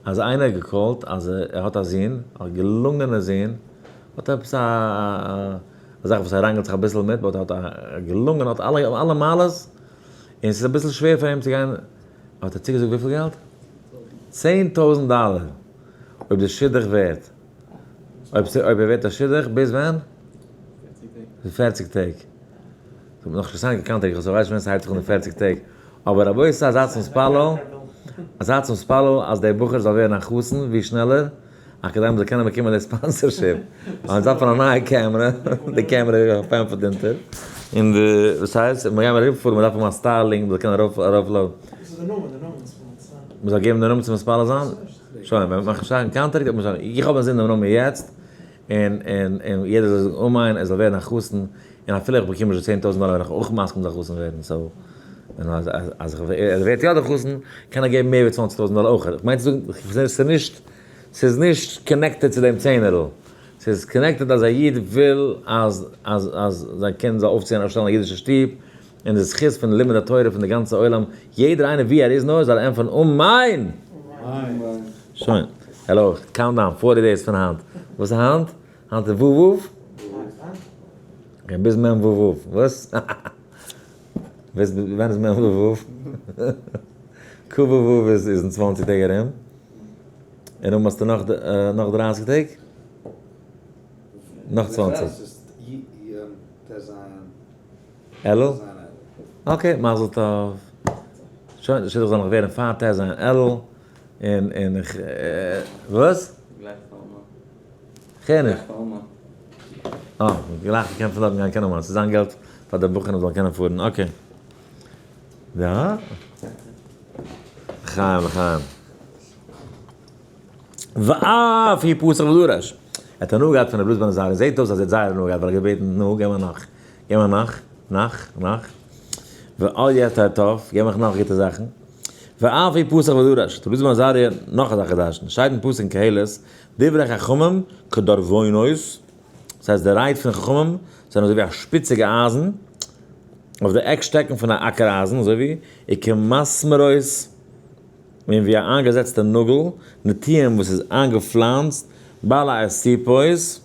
אז איינער האט גע call ט אז ער האט א זון, א געלונגענע זון, האט עפעס א זאך וואס ער ראנגלט זיך אביסל מיט, but האט א געלונגענע, האט אלע אלע מעלות. און ס'איז אביסל שווער פאר אים צו גיין, האט ער צוגעזאגט וויפיל געלט? 10,000 דאלער אויב די שידוך ווערט, אויב אויב ער ווערט א שידוך ביז ווען? 40 טעג. כ'האב נאך נישט געסיינט קיין contract, איך ווייס נישט ווען ס'הייבט זיך אן די 40 טעג, אבער רבותי זייטס מתפלל, זייטס מתפלל אז דער בחור זאל ווערן א חתן ווי שנעלער, אז כדי מ'זאל קענען באקומען די sponsorship, ווייל אונז דארפן א נייע קעמרע, די קעמרע פעמפערט אונטער, און די, וואס הייסט, מ'גיימער אריבערפארן, מ'דארף האבן א Starlink מ'זאל קענען ארויף ארויפלאודן. מ'זאל געבן די נאמען צו מתפלל זיין? שוין, ווען מ'מאכט שוין contract האט מען שוין, איך האב אינזין דעם נאמען יעצט, און און און יעדער זאל זאגן אמן, ער זאל ווערן א חתן, און אפילו איך באקום נישט די 10,000 דאלער בין איך אויך מסכים זאל חתן ווערן, so, און אז אז ער ווערט יא דער חתן, קען ער געבן מער ווי 20,000 דאלער אויך, איך מיין צו זאגן, ס'איז נישט, ס'איז נישט connected צו דעם צענערל, ס'איז connected אז א איד וויל אז אז אז זיין קינד זאל אויפציען אויפשטעלן א אידישע שטוב, און די זכות פון לימוד התורה פון די גאנצע עולם, יעדער איינער ווי ער איז נאר זאל ענטפערן אמן! שוין, העלא, count down, 40 days פון היינט. וואס איז היינט? היינט איז ו' אב? okay, ביז מ' ו' אב. וואס? ווען איז מ' ו' אב? כ' ו' אב איז אין 20 טעג ארום. און אויב האסטו נאך נאך 30 טעג? נאך 20. אלול? okay, מזל טוב. שוין, די שידוך זאל נאך ווערן פאר ט"ז אלול. און און איך וואס? כ'הער נישט. אה, גלייך געקענט פון דארטן גיין קיין אומאן. ס'איז זיין געלט פאר די בחורים זאלן קענען פארן. okay. יא? לחיים לחיים. ואף הוא פתח ודרש. ער האט הנאה געהאט פון רבי אלעזר בן עזריה. זעהט אויס אז ער האט זייער הנאה געהאט ווייל ער האט געבעטן, נו, געב מיר נאך. געב מיר נאך, נאך, נאך. ואל יתר טוב, געב מיך נאך גוטע זאכן. ואף הוא פתח ודרש. רבי אלעזר בן עזריה נאך א זאך געדרשנט. שטייט אין פסוק אין קהלת, דברי חכמים כדרבונות, דאס הייסט די רייד פון חכמים זענען אזוי ווי א שפיציגע אייזן, אויף די עק שטעקן פון א אקער אייזן, אזוי ווי וכמסמרות, און ווי א איינגעזעצטע נאגל, נטועים וואס איז איינגעפלאנצט, בעלי אסיפות,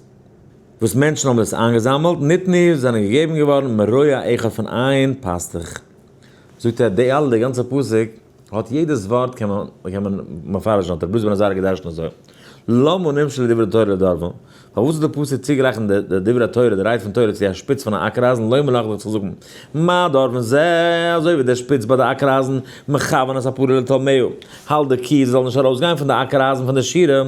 וואס מענטשן האבן עס איינגעזאמלט, ניתנו, זענען געגעבן געווארן מרועה אחד פון איין פאסטוך. זאגט ער, די אלע, די גאנצע פסוק, האט יעדעס ווארט קען מען קען מען מפרש זיין, האט רבי אלעזר בן עזריה געדרשנט אזוי, למה נמשל לדברי תורה לדרבון, פארוואס האט די פסוק צוגערעכנט די דברי התורה, די רייד פון תורה צו א שפיץ פון א אקער-אייזן, לומר לך זיך צו זאגן, מה דרבון זה, אזוי ווי דער שפיץ ביי די אקער-אייזן, מכוון את הפרה לתלמיה, האלט די קי זי זאל נישט ארויסגיין פון די אקער-אייזן פון די שורה,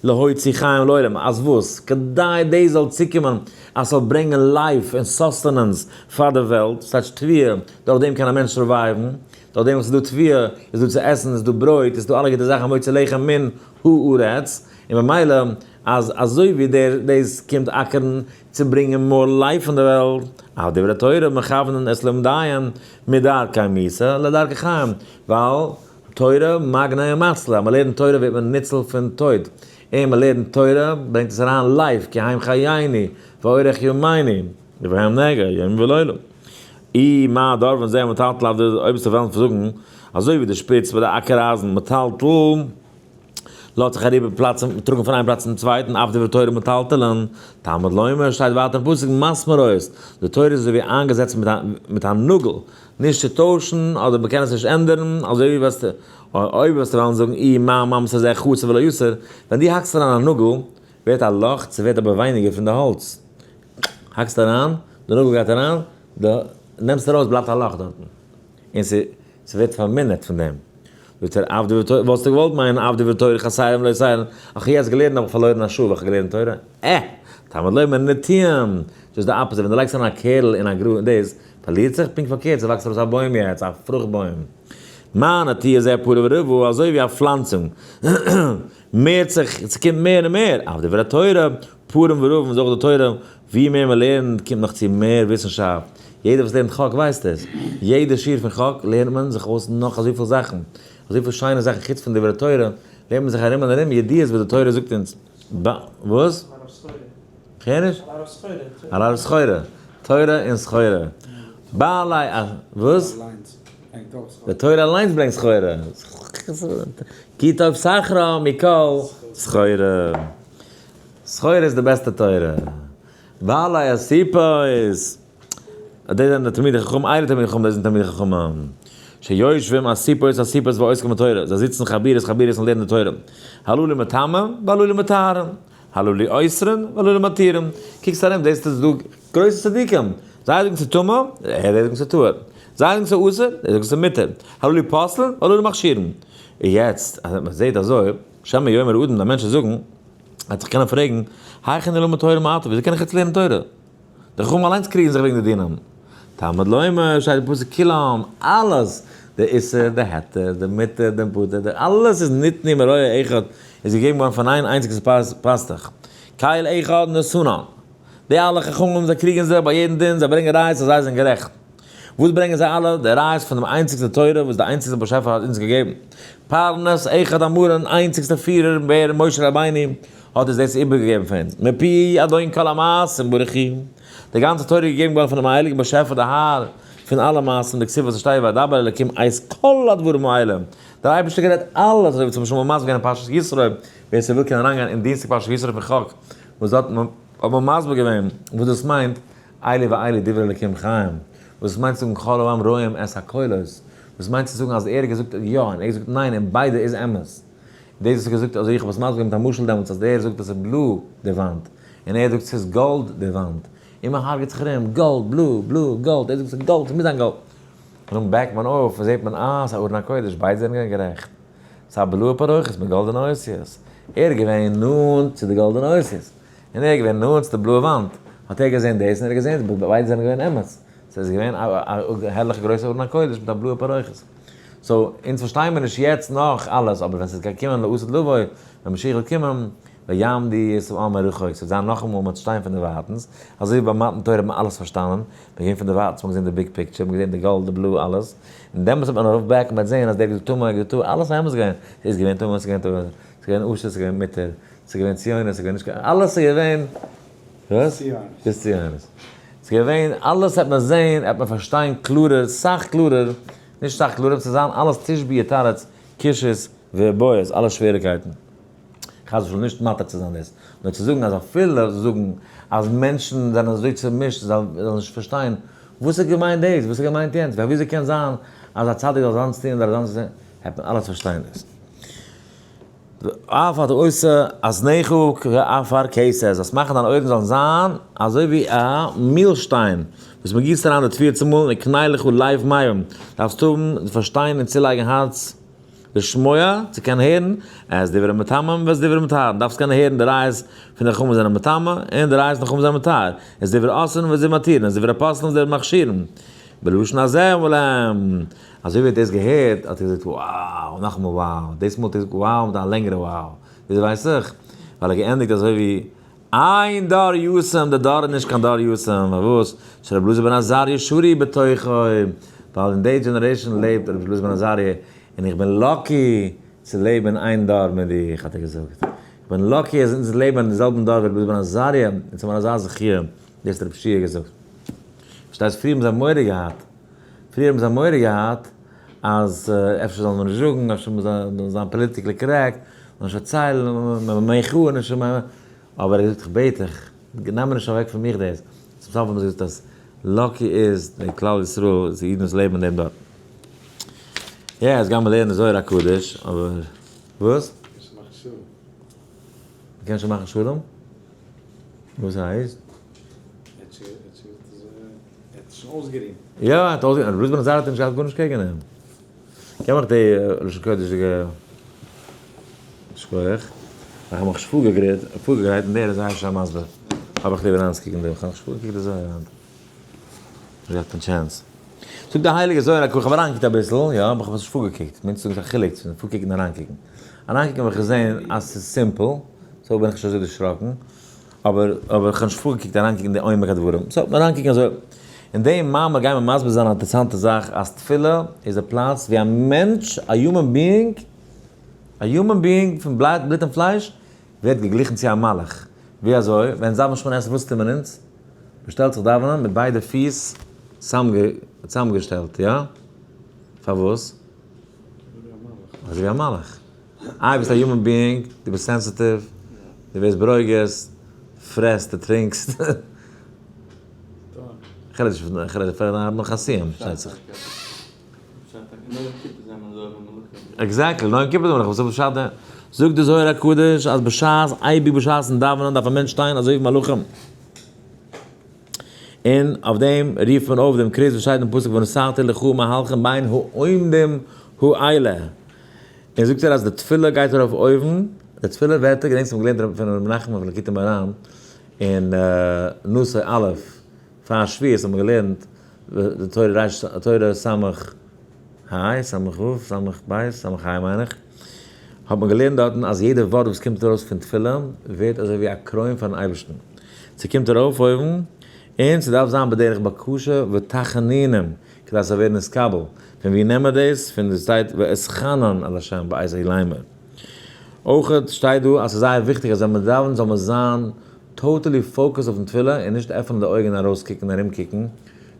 להוציא חיים לעולם, אז וואס? כדי דאס זאל צוקומען אז ס'זאל ברענגען life און sustenance פאר די וועלט, ס'טייטש תבואה, דורך דעם קען א מענטש survive ן, דורך דעם וואס ס'איז דא תבואה, איז דא צו עסן, איז דא ברויט, איז דא אלע גוטע זאכן המוציא לחם מן הארץ, און ממילא אז אזוי ווי דער דאס קומט אקערן צו ברענגען more life אין די וועלט, אף דברי תורה מכוונין את לומדיהן מדרכי מיתה לדרכי חיים, ווייל תורה מגנא ומצלא, אז מ'לערנט תורה ווערט מען ניצול פון טויט, און מ'לערנט תורה ברענגט עס אריין life, כי הם חיינו ואורך ימינו, ובהם נגע יום ולילה. אי מה דרבון זה מטלטל אויף די אויבערשטע וועלן זאגן, אזוי ווי די שפיץ ביי די אקער אייזן מטלטל, לאזט זיך אריבער פלאץ טראגן פון איין פלאץ צום צווייטן, אף דברי תורה מטלטלין, תלמוד לומר, שטייט ווייטער אין פסוק מסמרות, די תורה איז אזוי ווי איינגעזעצט מיט א נאגל, נישט צו טוישן אדער מ'קען עס נישט ענדערן, אזוי ווי וועסטו, אויב וועסטו וועלן זאגן אי מה ממסר זה חסר ולא יסר, ווען דו האקסט אריין א נאגל, ווערט א לאך, ס'ווערט אבער ווייניגער פון די האלץ. האקסט אריין, די נאגל גייט אריין, די נעמסט ארויס בלייבט א לאך דארטן. און ס'ווערט פארמינערט פון דעם. זאגט ער, עבדי ותורה, וואלסטו געוואלט מיינען עבדי ותורה חסרים לא יסיירן, איך האב יעצט געלערנט האב איך פארלוירן א שעה ווען איך האב געלערנט תורה, אה! תלמוד לומר נטועים, דאס איז די opposite, ווען דו לייגסט אריין א קערל אין א גראז און דאס פארלירט זיך, פונקט פארקערט ס'וואקסט ארויס א בוים יעצט, א פרוכט בוים. מה נטיעה זה פרה ורבה, אזוי ווי א פלאנצונג מערט זיך, ס'קומט מער און מער, אף דברי התורה, פרים ורבים איז אויך די תורה, ווי מער מען לערנט קומט נאך צו מער וויסנשאפט, יעדער וואס לערנט חק ווייסט עס, יעדע שיעור פון חק לערנט מען זיך אויס נאך אזויפיל זאכן, אזויפיל שיינע זאכן חוץ פון דברי תורה, לערנט מען זיך ארום און ארום ידיעות וואס די תורה זאגט אונז. וואס? כ'הער נישט. א lot of סחורה. תורה און סחורה. בעלי א. וואס? די תורה אליינס ברענגט סחורה. כי טוב סחרה מכל סחורה. סחורה איז די בעסטע תורה. בעלי אסיפות. דאס זענען די תלמידי חכמים, אלה תלמידי חכמים, דאס זענען תלמידי חכמים. שיושבים אסיפות אסיפות ועוסקים בתורה, זיי זיצן חבורות חבורות און לערנען די תורה, הללו מטמאים והללו מטהרים, הללו אוסרים והללו מתירים, קוקסט ארום זעסטו ס'איז דא גרויסע צדיקים, זיי זאגן ס'איז טמא, זיי זאגן ס'איז טהור, זיי זאגן ס'איז אסור, זיי זאגן ס'איז מותר, הללו פוסלין והללו מכשירין. און יעצט אז מען זעט אזוי, שמא יאמר אדם, די מענטשן זאגן, וועט זיך קענען פרעגן, היכן נלמד תורה מעתה, וויאזוי קען איך יעצט לערנען תורה? די חכמים אליינס קריגן זיך וועגן די דינים. תלמוד לומר, שטייט אין פסוק כולם, אלעס, די איסור, די היתר, די מותר, די פטור, די אלעס איז ניתנו מרועה אחד, איז געגעבן געווארן פון איין איינציגסטע פאסטוך. קל אחד נתנם. די אלע חכמים זיי קריגן זיך ביי יעדן דין, זיי ברענגען ראיות אז זיי זענען גערעכט. וואס ברענגען זיי אלע? די ראיות פון דעם איינציגסטע תורה וואס די איינציגסטע באשעפער האט אונז געגעבן. פרנס אחד אמרן, איינציגסטע פירער, ווער? משה רבינו, האט אונז דאס איבערגעגעבן פון אונז. מפי אדון כל המעשים ברוך הוא. די גאנצע תורה איז געגעבן געווארן פונעם הייליגן באשעפער די האר פון אלע מעשים, דכתיב וואס עס שטייט וידבר אלקים את כל הדברים האלה. דער אייבערשטער גערעדט אלעס אזוי ווי צום משל מ'האט מסביר געווען אין פרשת יתרו, ווער ס'וויל קען אריינגיין אין דינסטאג פרשת יתרו פון חק, וואס דארט האט מען מסביר געווען וואס דאס מיינט אלו ואלו דברי אלקים חיים, וואס עס מיינט צו זאגן כל העם רואים את הקולות, וואס מיינט צו זאגן אז ער האט געזאגט יא און ער האט געזאגט ניין און ביידע איז אמת. דאס וואס איך געזאגט אזוי איך האב עס מסביר געווען מיט א משל דעמאלטס אז דער זאגט עס איז בלוי די וואנט און ער זאגט ס'איז גאלד די וואנט און מען הרג'ט זיך ארום גאלד בלוי בלוי גאלד ער זאגט ס'איז גאלד ס'מוז זיין גאלד און דאן בעקט מען אויף און זעט מען אה ס'איז א ארון הקודש ביידע זענען געווען גערעכט ס'איז א בלויע פרוכת מיט גאלדענע אותיות ער איז געווען נאנט צו די גאלדענע אותיות און ער איז געווען נאנט צו די בלויע וואנט האט ער געזען דאס און ער האט געזען דאס ביידע זענען געווען אמת ס'איז געווען א הערליכע גרויסע ארון הקודש מיט א בלויע פרוכת. so, אונז פארשטייען מיר נישט יעצט נאך אלעס, אבער ווען ס'וועט קומען לעתיד לבוא, ווען משיח וועט קומען, ויעמדו את העם מרחוק, ס'וועט זיין נאכאמאל מ'וועט שטיין פון דערווייטנס, אזוי ווי ביי מתן תורה האט מען אלעס פארשטאנען, מ'איז געווען פון דערווייטנס, מ'האט געזען די big picture, מ'האט געזען די גאלד, די בלוי, אלעס, און דעמאלטס וועט מען ארויף back און מ'וועט זען אז דער האט געזאגט טמא, ער האט געזאגט טהור, אלעס איז אמת געווען, ס'איז געווען טמא, ס'איז געווען טהור, ס'איז געווען אסור, ס'איז געווען מותר, ס'איז געווען ציונות, ס'איז געווען נישט, אלעס איז געווען, וואס? ביז ציונות. ס'איז געווען, אלעס וועט מען זען, וועט מען פארשטיין קלארער, סאך קלארער, נישט סאך קלארער, ס'זאל זיין אלעס תשבי יתרץ קושיות ובעיות, אלע שוועריקייטן. חס ושלום נישט מתיר צו זיין דאס, נאר צו זאגן אז אפילו זאגן אז מענטשן זענען אזוי צומישט זיי זאלן נישט פארשטיין וואס האט געמיינט דאס, וואס האט געמיינט יענץ, וויאזוי קען זיין אז א צדיק זאל אזאנס טון אדער אזאנס טון, וועט מען אלעס פארשטיין דאס. אף אתה עושה אזניך כעפר כסת, זאלסט מאכן דיינע אויערן זאלן זיין אזוי ווי א מילשטיין וואס מען גיסט אריין די תבואה צומאלן וקנה לך לב מבין, דארפסט האבן, פארשטיין און צולייגן הארץ לשמוע, צו קענען הערן, את דברי מטמאים ואת דברי מטהרין, דארפסט קענען הערן די ראיות פון די חכמים זענען מטמא און די ראיות פון חכמים זענען מטהר, את דברי אוסרין ואת דברי מתירין, את דברי פוסלין ואת דברי מכשירין, בלשון הזה אמרו להם. אזוי ווי ער האט דאס געהערט האט ער געזאגט wow, נאכאמאל wow, דאס מאל האט ער געזאגט wow מיט א לענגערע wow, וויאזוי ווייס איך? ווייל ער האט געענדיגט אזוי ווי אין דור יתום, די דור איז נישט קיין דור יתום, פארוואס? שרבי אלעזר בן עזריה שרוי בתוכו, ווייל אין די generation לעבט רבי אלעזר בן עזריה, און איך בין lucky צו לעבן אין איין דור מיט דיך, האט ער געזאגט, איך בין lucky אז אונז לעבן אין די זעלבן דור ווי רבי אלעזר בן עזריה, אונז האבן אזא זכיה, דאס האט רבי שיע געזאגט. פארשטייסט פריער האבן זיי מורא געהאט. פריער האבן זיי מורא געהאט אז אפשר זאל מען נישט זאגן, אפשר מוז זיין politically correct, זאל נישט פארציילן, מען נישט, אבער ער האט געזאגט איך בעט דיך, נעם נישט אוועק פון מיך דאס. צום סוף האבן זיי געזאגט אז lucky איז די כלל ישראל, די אידן וואס לעבן אין דעם דור. יא, יעצט גיימער לערנען די זוהר הקדוש, אבער וואס? מ'קען שוין מאכן שלום? וואס הייסט? ער האט שוין אויסגערימט. יא, ער האט אויסגערימט. ר' בן עזריה האט נישט געהאט גארנישט קעגן אים. קען מיך די לשון קודש'דיגע שכוח. איך האב מיך נישט פארגעגרייט און דער איז זייער שיין מסביר. האב איך ליב אריינצוקוקן דא. איך האב נישט פארגעקוקט די זוהר היינט. נישט געהאט קיין chance. זאגט די הייליגע זוהר הק', איך האב אריינגעקוקט אביסל, יא, אבער איך האב עס נישט פארגעקוקט. מיינסט צו זאגן ס'איז א חילוק צווישן פארקוקן און אריינקוקן. אריינקוקן האב איך געזען אז ס'איז simple, so בין איך נישט אזוי דערשראקן. אבער אבער כ'האב נישט פארגעקוקט אריינקוקן די עומק הדברים. so, אריינקוקן אזוי. אין דעם מאמר גייען מיר מסביר זיין א אינטערעסאנטע זאך אז תפילה איז די פלאץ ווי א מענטש, א human being, א human being פון בלוט און פלייש, ווערט געגליכן צו א מלאך. ווי אזוי? ווען זאגט מען שמונה עשרה וואס טוט מען אונז? מען שטעלט זיך דאווענען מיט ביידע פיס צאמגעשטעלט, יא? פארוואס? אזוי ווי א מלאך. איי ביסט א human being, דו ביסט sensitive, דו ווערסט ברוגז, פרעסט, דו טרינקסט. כ'רעד נישט פון, כ'רעד פון א חסידים, פארשטייט זיך. Exactly, נאר יום כיפור איז מלאכים, וואס איז פשט דא? זאגט די זוהר הקדוש אז בשעת, אייביג בשעת'ן דאווענען דארף א מענטש שטיין אזוי ווי מלאכים. און אויף דעם רופט מען אויף דעם כרוז וואס שטייט אין פסוק ונתתי לך מהלכים בין העומדים האלה. און זאגט ער אז די תפילה גייט ארויף אויבן, די תפילה ווערטער, געדענקסט מ'האט געלערנט פון ר' נחמן פון ליקוטי מוהר"ן אין נשא א' פאר שבועות האט מען געלערנט די תורה ריש תורה סמך ה' סמך ו' סמך ב' סמך ה' מיין איך, האט מען געלערנט דארטן אז יעדע ווארט וואס קומט ארויס פון תפילה ווערט אזוי ווי א קרוין פארן אייבערשטן, ס'קומט ארויף אויבן און ס'דארף זיין בדרך בקשה ותחנונים כדי ס'זאל ווערן נתקבל, פון ווי נעמען מיר דאס? פון די שטייט ואתחנן אל ה' בעת ההיא לאמר. אויך שטייט דא אז ס'איז זייער וויכטיג אז ווען מ'דאווענט זאל מען זיין totally focused אויפן תפילה און נישט עפענען די אויגן און ארויסקוקן און ארומקוקן,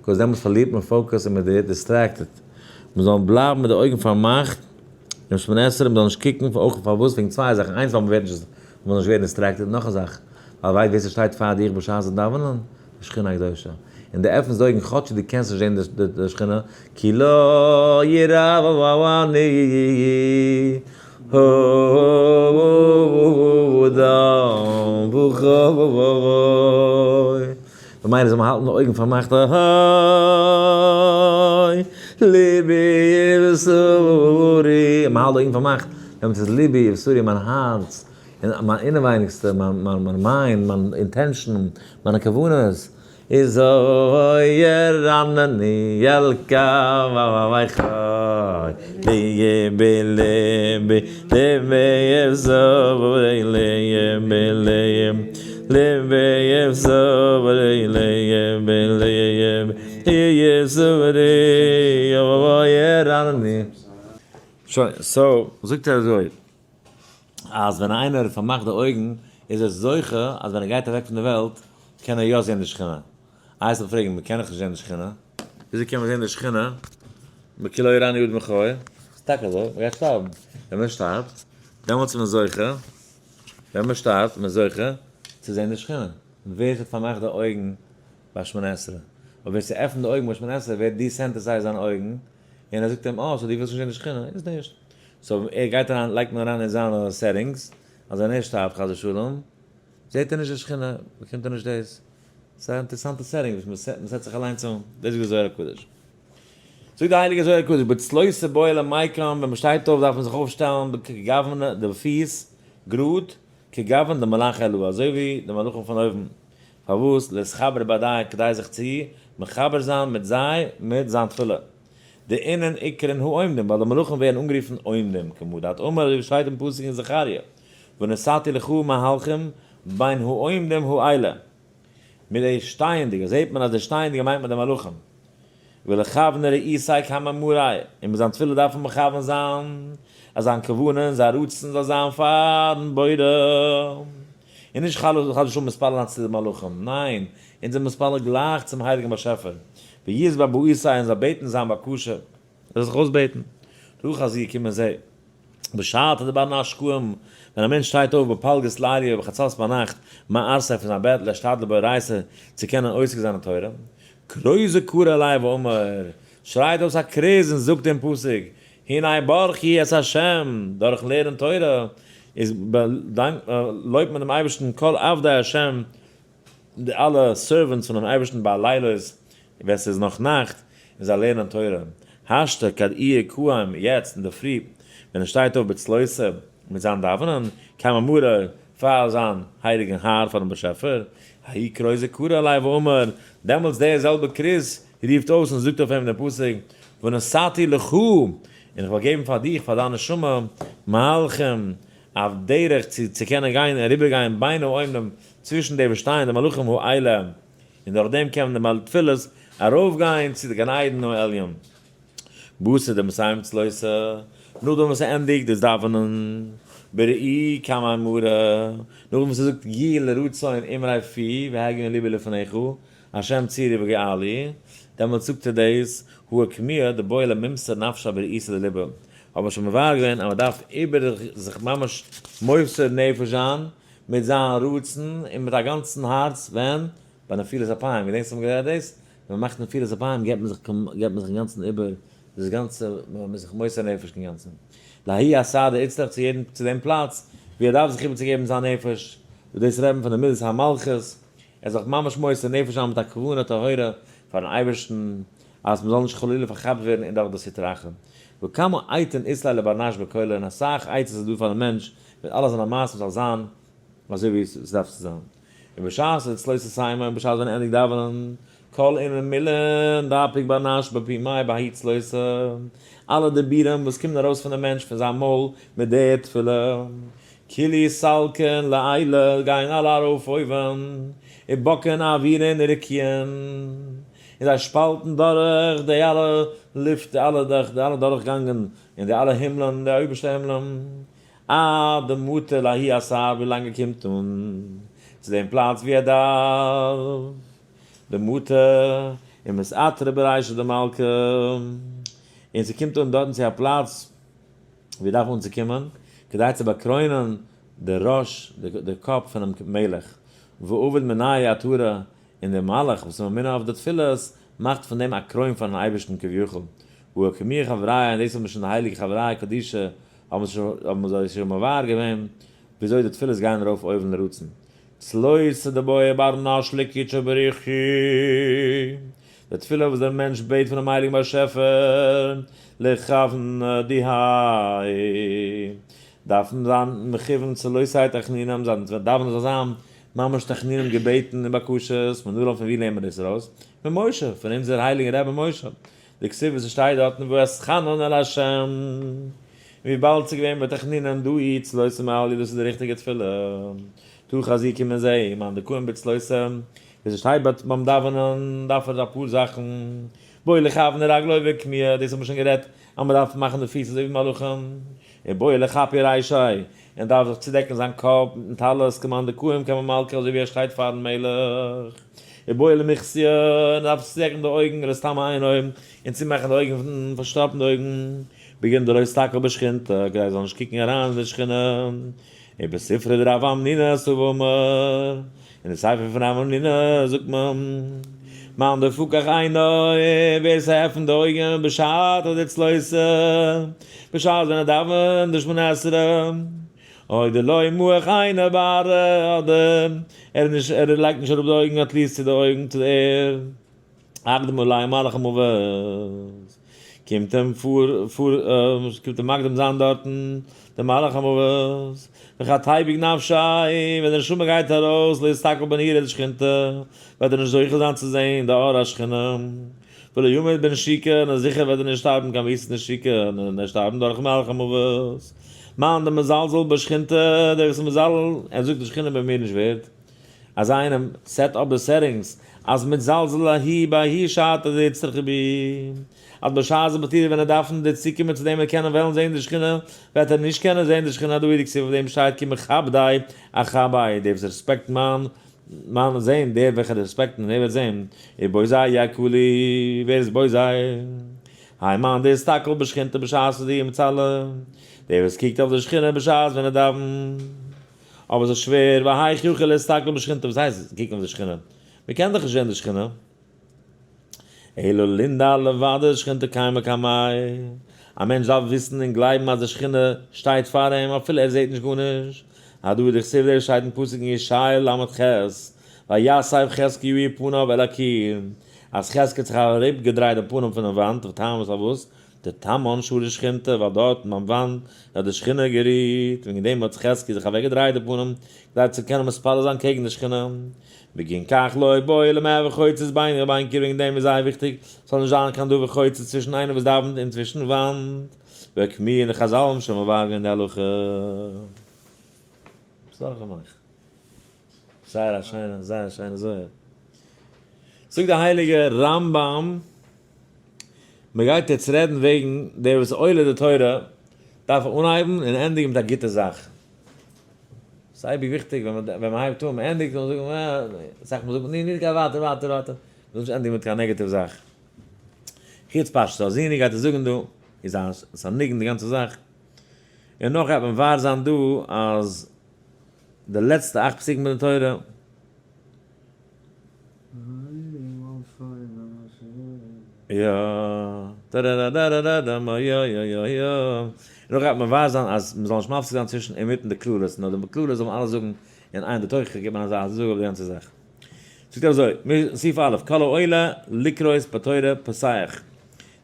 'cause דעמאלטס פארלירט מען focus און מ'ווערט distracted. מ'זאל בלייבן מיט די אויגן פארמאכט אום שמונה עשרה, מ'זאל נישט קוקן, אויך פארוואס? וועגן צוויי זאכן, איינס ווייל מ'ווערט נישט, מ'זאל נישט ווערן distracted, נאך א זאך, ווייל ווייסט ווער ס'שטייט פאר דיך בשעת'ן דאווענען? די שכינה הקדושה. און דו עפנסט די אויגן כאטש דו קענסט נישט זען די שכינה, כי לא יראני האדם וחי. במילא זאל מען האלטן די אויגן פארמאכט, אוי לבי ובשרי, מען האלט די אויגן פארמאכט, דעמאלטס איז לבי ובשרי מיין הארץ, און מיין אינעווייניגסטע, מיין mind, מיין intention, מיינע כוונות, איז אוי ירנני אל קבריך, ליבי ליבי ליבי יבשרי ליבי ליבי ליבי יבשרי ליבי ליבי יבשרי אוי ירנני. שוין, so זאגט ער אזוי, אז ווען איינער פארמאכט די אויגן איז ער זוכה אז ווען ער גייט אוועק פון די וועלט קען ער יא זען די שכינה. איי וועסט מיך פרעגן, מען קען דאך נישט זען די שכינה, וויאזוי קען מען זען די שכינה? מכי לא יראני אדם חי, ס'איז טאקע אזוי, מען גייט שטארבן, ווען מען שטארבט, דעמאלטס איז מען זוכה, ווען מען שטארבט איז מען זוכה צו זען די שכינה, ווער ס'האט פארמאכט די אויגן ביי שמונה עשרה, אבער ווער ס'עפנט די אויגן ביי שמונה עשרה ווערט desensitized זיינע אויגן, און ער זאגט אים, אה, so דו ווילסט נישט זען די שכינה, איז נישט. so ער גייט אריין, לייגט מען אריין אין זיינע settings, אז ווען ער שטארבט חס ושלום, זעט ער נישט די שכינה, באקומט ער נישט דאס. ס'איז א אינטערעסאנטע setting וואס מ'סעט, מ'סעט זיך אליינס אן. דאס איז די זוהר הקדוש. זאגט די הייליגע זוהר הקדוש, בצלותא בעי למיקם, ווען מ'שטייט אויף דארף מען זיך אויפשטעלן כגוון די פיס גראד, כגוון דמלאכי עילאה, אזוי ווי די מלאכים פון אויבן. פארוואס? לאתחברא בהדייהו, כדי זיך צו מחבר זיין מיט זיי מיט זיין תפילה. דאינון אקרון העומדים, ווייל די מלאכים ווערן אנגערופן עומדים, כמה דאת אמר אזוי ווי שטייט אין פסוק אין זכריה, ונתתי לך מהלכים בין העומדים האלה, מיט די שטייענדיגע, זעט מען אז די שטייענדיגע מיינט מען די מלאכים, ולכוונא רעותיה קמי מאריה, און מיט זיין תפילה דארף מען מכוון זיין, אז זיין כוונה און זיין רצון זאל זיין פארן בורא, און נישט חס ושלום מתפלל זיין צו די מלאכים, ניין, אונז זענען מתפלל גלייך צום הייליגן באשעפער, ויתבע בעותיה און זאל בעטן זיין בקשה, ער זאל זיך אויסבעטן, דא חזי קום און זע, בשעתא דבר נש קאים, ווען א מענטש שטייט אויף בפלגות ליליא ובחצות ביינאכט, מערסי פון זיין בעט לאשתדלא באורייתא צו קענען עוסק זיין אין תורה, כרוזא קרא עליה ואמר, שרייט אויס א כרוז און זאגט דעם פסוק, הנה ברכו את ה', דורכן לערנען תורה איז לויבט מען דעם אייבערשטן כל עבדי ה', די אלע servants פונעם אייבערשטן בלילות ווען ס'איז נאך נאכט און זיי לערנען תורה, השתא כד איהו קאים יעצט אינדערפרי ווען ער שטייט אויף בצלותא מיט זיין דאווענען קמי מריה פאר זיין הייליגן האר פארן באשעפער, ההוא כרוזא קרא עליה ואמר, דעמאלטס דער זעלבער כרוז רופט אויס און זאגט אויף אים דעם פסוק, ונתתי לך, און איך וועל געבן פאר דיך, פאר דיין נשמה, מהלכים, א דרך צו צו קענען גיין אריבערגיין בין העומדים צווישן די וואס שטייען די מלאכים האלה, און דורך דעם קענען די בעלי תפילות ארויפגיין צו די גן עדן העליון. בתר דמסיים צלותא, נאכדעם וואס ער ענדיגט דאס דאווענען, בראי קמי מרא, נאכדעם וואס ער זאגט יהי לרצון אמרי פי והגיון לבי לפניך, השם צורי וגואלי, דעמאלטס זאגט ער דאס, הא אוקמוה דבעי לממסר נפשיה ברעותא דליבא, האט מען שוין מבאר געווען אז מען דארף איבער זיך ממש מוסר נפש זיין מיט זיין רצון און מיט א גאנצן הארץ, ווען? ביי נפילת אפיים, געדענקסט האבן גערעדט דאס? ווען מען מאכט נפילת אפיים געבט מען זיך געבט מען זיך אינגאנצן איבער דאס גאנצע, מען איז זיך מוסר נפש אינגאנצן. להאי אסדר איצטריך צו יעדן צו דעם פלאץ ווי ער דארף זיך איבערצוגעבן זיין נפש, וואס דאס רעדט מען פון די מידת המלכות, ער איז זיך ממש מוסר נפש זיין מיט א כוונה טהורה פארן אייבערשטן, אז מען זאל נישט חלילה פארכאפט ווערן אין דורך די סטרא אחרא. וכמה עיתין אית ליה לבר נש בכולא און אסאך עצות איז דא פארן מענטש מיט אלע זיינע מעשים זאל זיין אזוי ווי עס דארף צו זיין. און בשעת דצלותא סיימא און בשעת ווען ער ענדיגט דאווענען, כל אינון מילין דאפיק בר נש בפומיה בהאי צלותא, אלע דיבורים וואס קומען ארויס פונעם מענטש פון זיין מויל מיט די תפילה, כולהו סלקין לעילא, גייען אלע ארויף אויבן, ובקעין אוירין ורקיעין, און זיי שפאלטן דורך די אלע לופט, די אלע די אלע דורכגאנגען, און די אלע הימלען, די אויבערשטע הימלען, עד דמטי לההוא אתר, ווילאנג ער קומט אן צו דעם פלאץ ווי ער דארף, דמטי ומתעטרי ברישא דמלכא, און ס'קומט אן דארטן צו א פלאץ ווי ער דארף אנצוקומען, כדי צו באקרוינען די ראש, די קאפ פונעם מלך, ועביד מנייהו עטרה, און דער מלאך וואס איז ממונה אויף די תפילות, מאכט פון דעם א קרוין פארן אייבערשטן כביכול, והא אוקמוה חבריא, און דאס האבן שוין די הייליגע חבריא קדישא האבן זיי שוין מבאר געווען וויאזוי די תפילות גייען ארויף אויבן לרצון. צלותא דבעי בר נש לקודשא בריך הוא, די תפילה וואס דער מענטש בעט פונעם הייליגן באשעפער, לכוונא דיהאי, דארף מען זיין מכוון צלותיה תחנונים, זיין דאווענען זאל זיין ממש תחנונים געבעטן און בקשות, מנלן פון ווי לערנט מען דאס ארויס? פון משה, פון אונזער הייליגן רבי משה, דכתיב וואס עס שטייט דארטן ואתחנן אל ה', און וויבאלד ס'איז געווען בתחנונים דא היא צלותא מעליא דאס איז די ריכטיגע תפילה, תא חזי קום און זע, מאן דקאים בצלותא, ווי ס'שטייט ביים דאווענען דארף ער אפאר זאכן, בעי לכוונא רגלוי וקמיע, דאס האט מען שוין גערעדט אז מ'דארף מאכן די פיס אזוי ווי מלאכים, ובעי לחפיא רישיה, און דארף זיך צודעקן זיין קאפ מיטן טלית כמאן דקאים קמי מלכא אזוי ווי ער שטייט פארן מלך, ובעי למכסיא, און דארף צודעקן די אויגן ולסתמא עינוי, און צומאכן די אויגן און פארשטאפן די אויגן, בגין דלא יסתכל בשכינתא, כדי ער זאל נישט קוקן אריין אין די שכינה, ובספרא דרב המנונא סבא אמר, אין די ספר פון רב המנונא זאגט מען, מאן דפקח עינוי, ווער ס'עפנט די אויגן בשעתא דצלותא, בשעת ווען ער דאווענט די שמונה עשרה, או דלא מוח עינוי בארעא, אדער ער איז נישט ער לייגט נישט אראפ די אויגן at least צו די אויגן צו די ערד. אקדים עלי מלאך המוות, קומט אים פאר פאר קומט אים מקדים זיין דארטן דער מלאך המוות, וכד תיפוק נפשיה, ווען די נשמה גייט ארויס לא יסתכל בנורא דשכינתא, וועט ער נישט זוכה זיין צו זען די אור השכינה, ולא ימות בנשיקה, און זיכער וועט ער נישט שטארבן קיין מיתת נשיקה, נאר שטארבן דורך מלאך המוות. מאן דמזלזל בשכינתא, דער וואס איז מזלזל, ער זאגט די שכינה בין מיר נישט ווערד. אז איינעם set up די settings אז מתזלזל ההיא בההיא שעתא דאיצטריכא ביה, אז בשעת די פטירה ווען ער דארף די צוקומען צו דעם ער קענען וועלן זעהן די שכינה, וועט ער נישט קענען זעהן די שכינה הדא הוא דכתיב אויף דעם שטייט כי מכבדי אכבד, דער וואס רעספעקט מיין מיין זעהן דער וועלכער רעספעקט און ער וועט זעהן, ובוזי יקלו, ווער איז בוזי? האי מאן דאסתכל בשכינתא בשעת דאיהו מצלי, דער וואס קוקט אויף די שכינה בשעת ווען ער דאווענט. אבער ס'איז שווער, והיאך יוכל להסתכל בשכינתא, וואס הייסט קוקן אויף די שכינה? מ'קען דאך נישט זען די שכינה. אלא לינדע לבדא שכינתא קיימא קמיה, א מענטש דארף וויסן און גלייבן אז די שכינה שטייט פאר אים אפילו ער זעט נישט גארנישט, הדא הוא דכתיב דאס שטייט אין פסוק אין ישעיה ל"ח, ויסב חזקיהו פניו אל הקיר, אז חזקיה האט זיך אראפגעדרייט דעם פנים פונעם וואנט, וטעם איז פארוואס? דתמן שרא שכינתא, ווייל דארטן ביים וואנט האט די שכינה גערוהט, וועגן דעם האט חזקיה זיך אוועקגעדרייט די פנים, כדי צו קענען מתפלל זיין קעגן די שכינה. בגין כך לא בעי למהוי חוצץ בינו ובין קיר, וועגן דעם איז זייער וויכטיג ס'זאל נישט זיין קיין דבר חוצץ צווישן איינער וואס דאווענט און צווישן וואנט, ואוקמוה און די חזל האבן שוין מבאר געווען די הלכה. זייער א שיינע, זייער א שיינע זוהר. זאגט די הייליגע רמב ם, מען גייט יעצט רעדן וועגן דער וואס עולה די תורה דארף אנהייבן און ענדיגן מיט א גוטע זאך. ס'איז אייביג וויכטיג ווען מען הייבט אן, מען ענדיגט און זאגט מען, אסאך מאל זאגט מען, נו נו גיי ווייטער ווייטער ווייטער, מען זאל נישט ענדיגן מיט קיין negative זאך. חוץ פרשת האזינו גייט ער זאגן דא, איז א, ס'איז א ניגון די גאנצע זאך. און נאך גייט מען מבאר זיין דא אז די לעצטע אכט פסוקים פון די תורה. יא. טאראראראראראם אוי אוי אוי אוי אוי. נאך גייט מען ווייז זיין אז מ'זאל נישט מפסיק זיין צווישן אינמיטן די קללות, נאר די קללות זאל מען אלע זאגן אין איין, די תוכחה גיבט מען אזא זאג אויף די גאנצע זאך. זאגט ער אזוי, סעיף א', כל העולה לקרות בתורה פותח. דער וואס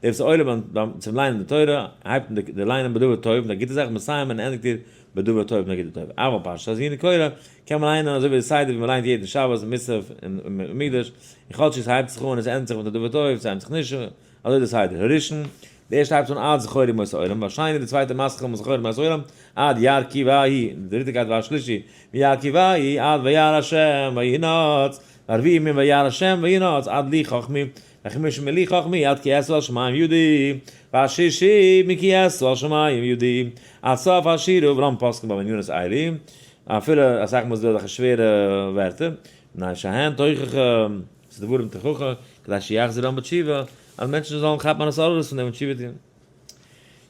איז עולה ביים צום ליינען די תורה, הייבט אן די ליינען בדבר טוב, מיט א גוטע זאך, מסיים און ענדיגט איר בדבר טוב מיט א גוטע טוב. אבל פרשת האזינו קורא, קען מען ליינען אזוי ווי די סדר ווי מען ליינט יעדן שבת מוסף אין מקדש, און כאטש עס הייבט זיך אן און עס ענדיגט זיך מיט א דבר טוב, עס ענדיגט זיך נישט, אזוי די סדר. הראשון, די ערשטע הייבט אן עד זכור ימות העולם, והשני די צווייטע מתחיל מזכור ימות העולם, עד ירכיבהו, די דריטע גייט והשלישי מירכיבהו עד וירא השם וינאץ, והרביעי מוירא השם וינאץ עד לי חכמי, והחמישי מלי חכמי עד כי אשא על שמים ידי, והשישי מכי אשא על שמים ידי, עד סוף השירה ולמה פוסקין במנינות אלו, אפילו אסאך מאל איז דא אזעלכע שווערע ווערטער, מפני שהן תוכחה, ס'איז דברים תוכחה, כדי שיחזור העם בתשובה, אז מענטשן זאלן כאפן אן התעוררות פון דעם און תשובה טון.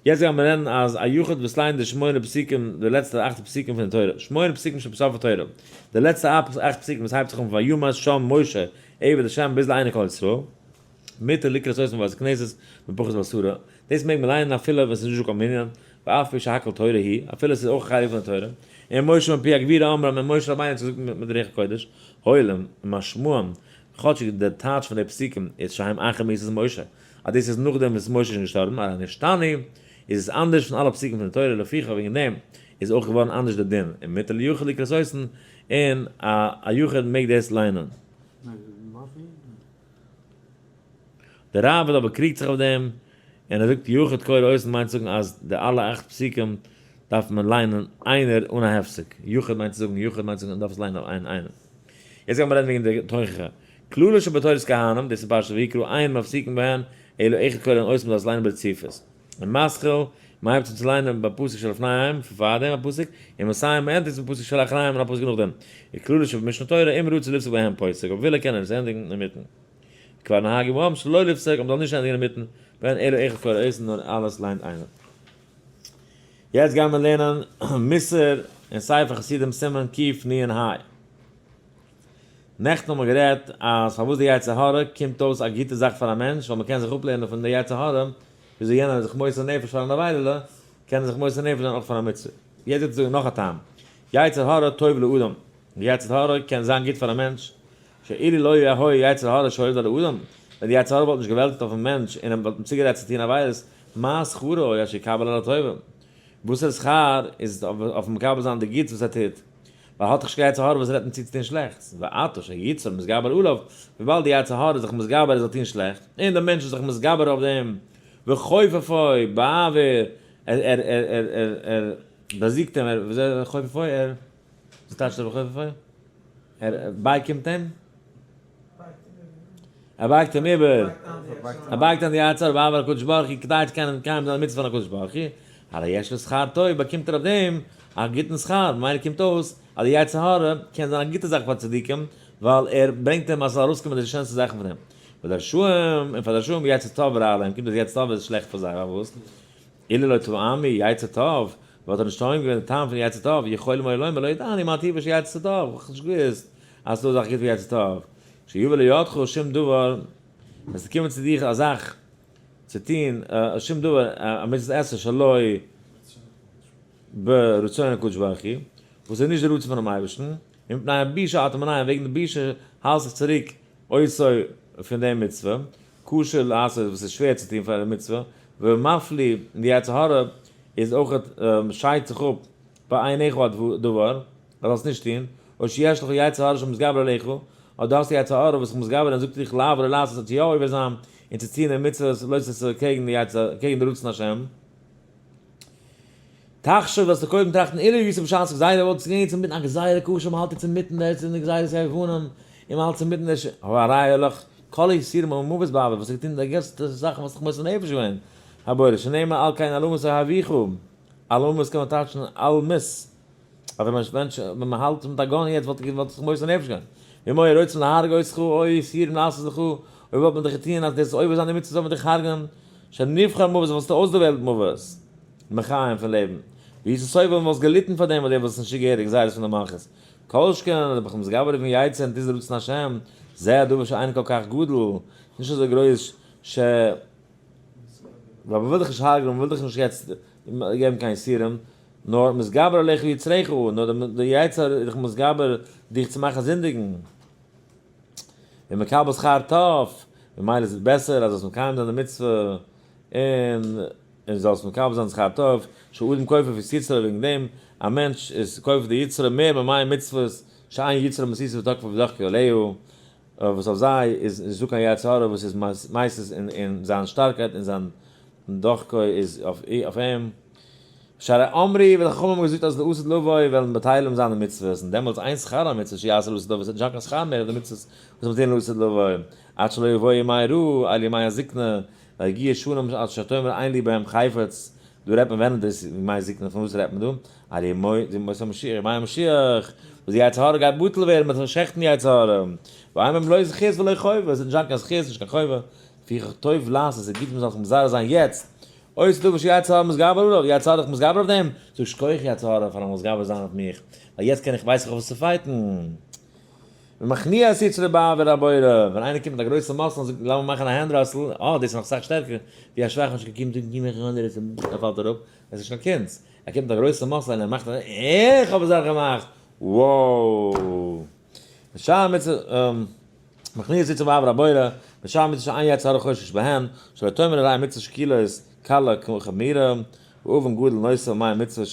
יעצט גייען מיר רעדן אז א יחיד וואס לייענט די שמונה פסוקים, די לעצטע אכט פסוקים פון די תורה, שמונה פסוקים שבסוף התורה, די לעצטע אכט פסוקים וואס הייבט זיך אן פון וימת שם משה עבד השם ביז לעיני כל ישראל, מותר לקרות אותם בבית הכנסת בפחות מעשרה, דאס מעג מען לייענען אפילו ווען ס'איז נישט דא קיין מנין, ואף על פי שהכל תורה היא, אפילו ס'איז אויך א חלק פון די תורה, און משה מפי הגבורה אמרם און משה רבינו האט געזאגט מיט רוח הקודש, הואיל ומשמעם, כאטשיג דער טייטש פון די פסוקים איז שהם אחר מיתת משה, אז דאס איז נאכדעם וואס משה איז שוין געשטארבן, הרי נשתנו, איז עס אנדערש פון אלע פסוקים פון די תורה, לפיכך וועגן דעם איז אויך געווארן אנדערש דער דין, און מותר ליחיד לקרות אותן, און א יחיד מעג דאס ליינען. דער ראבד אבער קריגט זיך אויף דעם, און ער זאגט יחיד קורא אותן מיינט צו זאגן אז די אלע אכט פסוקים דארף מען ליינען איינער אן א הפסק, יחיד מיינט צו זאגן יחיד מיינט צו זאגן מען דארף עס ליינען אויף איין איינעם. יעצט גיימיר רעדן וועגן די תוכחה. קללות שבתורת כהנים, דאס איז פרשת ויקרא, אין מפסיקין בהן, אלא אחד קורא אותן מ'זאל עס ליינען ברציפות. און מתחיל, מען הייבט אן צו ליינען בפסוק שלפניהם, פון פאר דעם א פסוק, און מסיים מען ענדיגט בפסוק שלאחריהם און א פסוק נאכדעם. וקללות שבמשנה תורה, אם רצה לפסוק בהן פוסק, אויב וויל ער קען ער עס ענדיגן אינמיטן. כבר נהגו בעם שלא לפסוק, אז מען זאל נישט ענדיגן אינמיטן, בהן אלא אחד קורא אותן נאר אלעס ליינט איינער. יעצט גייען מיר לערנען מוסר אין ספר חסידים סימן קנ"ה. נעכטן האבן מיר גערעדט אז פארוואס די יצר הרע קומט אויס א גוטע זאך פאר א מענטש, ווייל מ'קען זיך אפלערנען פון די יצר הרע וויאזוי יענער איז זיך מוסר נפש פאר אן עבירה'לע, קען ער זיך מוסר נפש זיין אויך פאר א מצוה. יעצט וועט ער זאגן נאך א טעם, יצר הרע טוב לאדם, די יצר הרע קען זיין גוט פאר א מענטש, שאילו לא היה יצר הרע שולט על האדם, ווען די יצר הרע וואלט נישט געוועלטיגט אויפן מענטש און אים וואלט אים צוגערעדט צו טון עבירות, מה שכרו אשר יקבל על הטובה, וואסערע שכר איז אויפן מקבל זיין די גוטס וואס ער טוט, ווייל האט דאך נישט קיין יצר הרע וואס רעדט אים צו צו טון שלעכטס, ועתה שהיצר מתגבר עליו, וויבאלד די יצר הרע איז זיך מתגבר ער זאל טון שלעכט, און דער מענטש איז זיך מתגבר אויף דעם, וחופפו בעבור, ער ער ער ער ער באזיגט אים, ער וויאזוי חופפו ער, וואס טייטשט ער וחופפו? ער בייקומט אים? ער בייגט אים איבער, ער בייגט איין די יצר הרע בעבור הקדוש ברוך הוא כדי צו קענען מקיים זיין די מצוה פון הקדוש ברוך הוא, הרי יש לו שכר טוב, באקומט ער אויף דעם א גוטן שכר, ממילא קומט אויס אז די יצר הרע קען זיין א גוטע זאך פאר צדיקים, ווייל ער ברענגט אים אז ס'זאל ארויסקומען די שענסטע זאכן פון אים. ולרשעים, און פאר די רשעים יצר טוב רע להם, קומט אויס יצר טוב איז שלעכט פאר זיי, פארוואס? אילו לא טעמו יצר טוב, וואלט ער נישט טועם געווען די טעם פון יצר טוב, יכולים היו לומר לא ידענו מה טיבו של יצר טוב, איך האב נישט געוואוסט אז ס'איז דא אזאך גוט ווי יצר טוב, כשיבא לידך שום דבר, ווען ס'וועט קומען צו דיך א זאך צו טון, שום דבר, א מצות עשה שלא ברצון הקדוש ברוך הוא, וואס איז נישט די רצון פונעם אייבערשטן, ומפני הבושה אתה מונע, וועגן די בושה האלט זיך צוריק אותו פון די מצוה, קשה לעשות וואס איז שווער צו טון פאר די מצוה, ומפליא און די יצר הרע איז אויך שיידט זיך אפ בעיניך הדבר, אז זאלסט נישט טון, או שיש לך יצר הרע שמתגבר עליך, אדער דו האסט א יצר הרע וואס איז מתגבר און זאגט דיך לעבור ולעשות צו יא עובר זיין און צו טון די מצוות לא תעשה קעגן די יצר קעגן די רצון השם. תחשוב זאלסטו קודם טראכטן אילו היית בשעת גזירה וואלט עס געווען יעצט אינמיטן א גזירה קשה מען האלט יעצט אינמיטן די די גזירת היוונים און מען האלט אינמיטן די הראיה לך כל היסורים המוות בעבור וואס האט געטון די גרעסטע זאכן וואס האט זיך מוסר נפש געווען הבורא שנאמר על כן אלומות אהביך אלומות קען מען טייטשן אל מות אבער ווען מענטש ווען מען האלט מיט א gun יעצט וואלט וואלט זיך מוסר נפש געווען ואם היו רוצים להרוג אותך או יסורים לעשות לך אויב וואלט מען דיך געטון אז דאס עובר זיין די מצוה זאל מען דיך הרג'נען שנבחר מוות וואלסטו אויסדערוועלט מוות. מחיים פון לעבן. ווי איז עס אויב ווען וואלסט געליטן פאר דעם אדער וואלסט נישט געהערט די גזירות פון די מלכות? כל שכן אז דער מתגבר פון יצר און טוט רצון השם, זה הדבר שאין כל כך גדול, נישט אזוי גרויס ש. ווייל מ'וויל דיך נישט הרג'נען, מ'וויל דיך נישט יעצט געבן קיין יסורים, נאר מתגבר עליך יצרך, נאר די יצר איז דיך מתגבר דיך צו מאכן זינדיגן. ומקבל שכר טוב, ממילא איז עס בעסער אז זאלסט מקיים זיין די מצוה און און זאלסט מקבל זיין שכר טוב, שאדם כופר את יצרו וועגן דעם א מענטש איז כופר די יצרו מער ממאה מצוות שאין יצרו מסיתו ותוקפו ודוחקו עליו, וואס אויף זיי איז נישטא קיין יצר הרע וואס איז מסית און זיין שטארקייט און זיין דוחקו איז אויף אים. שהרי אמרו, ווען די חכמים האבן געזאגט אז לעתיד לבוא וועלן בטלים זיין די מצוות, און דעמאלטס אין שכר על מצוות שיעשו לעתיד לבוא, עס וועט נישט זיין קיין שכר מער אויף די מצוות וואס מיר טוען לעתיד לבוא, עד שלא יבואו ימי רעה, אלו ימי הזקנה, ויגיעו שנים עד שתאמר אין לי בהם חפץ, דא רעדט מען ווען איז דאס ימי זקנה, פון וואס רעדט מען דא? אלו ימות המשיח, ימי המשיח, וואס די יצר הרע גייט בטל ווערן, מען וועט שעכטן די יצר הרע, ואין בהם לא זכות ולא חובה, עס וועט נישט זיין קיין זכות נישט קיין חובה, לפיכך טוב לעשות, עס איז גוט מען זאל זיך מזרז זיין יעצט, אוי ס'דא וואס יצר הרע מתגבר עליו, יצר הרע איז מתגבר אויף דעם, זאג שכוח יצר הרע פארן מתגבר זיין אויף מיך, ווייל יעצט קען איך ווייס איך אויף וואס צו fight ן. ומכניע את יצרו בעבור הבורא, ווען איינער קומט מיט א גרויסע muscle און זאגט לאמיר מאכן א hand wrestle, אה דאס איז נאך סאך שטערקער ווי א שוואכע מענטש קומט און גיב מיך א hand wrestle, ער פאלט אראפ, עס איז נישט קיין קונץ, ער קומט מיט א גרויסע muscle און ער מאכט א איך האב עס דאך געמאכט, wow. בשעה מצוה. מכניע את יצרו בעבור הבורא, בשעה מצוה שאין יצר הרע חושש בהן, שלא תאמר הרי מצוה שקילה איז קלה כחמורה, ועוון גדול נוסף על מאה מצוות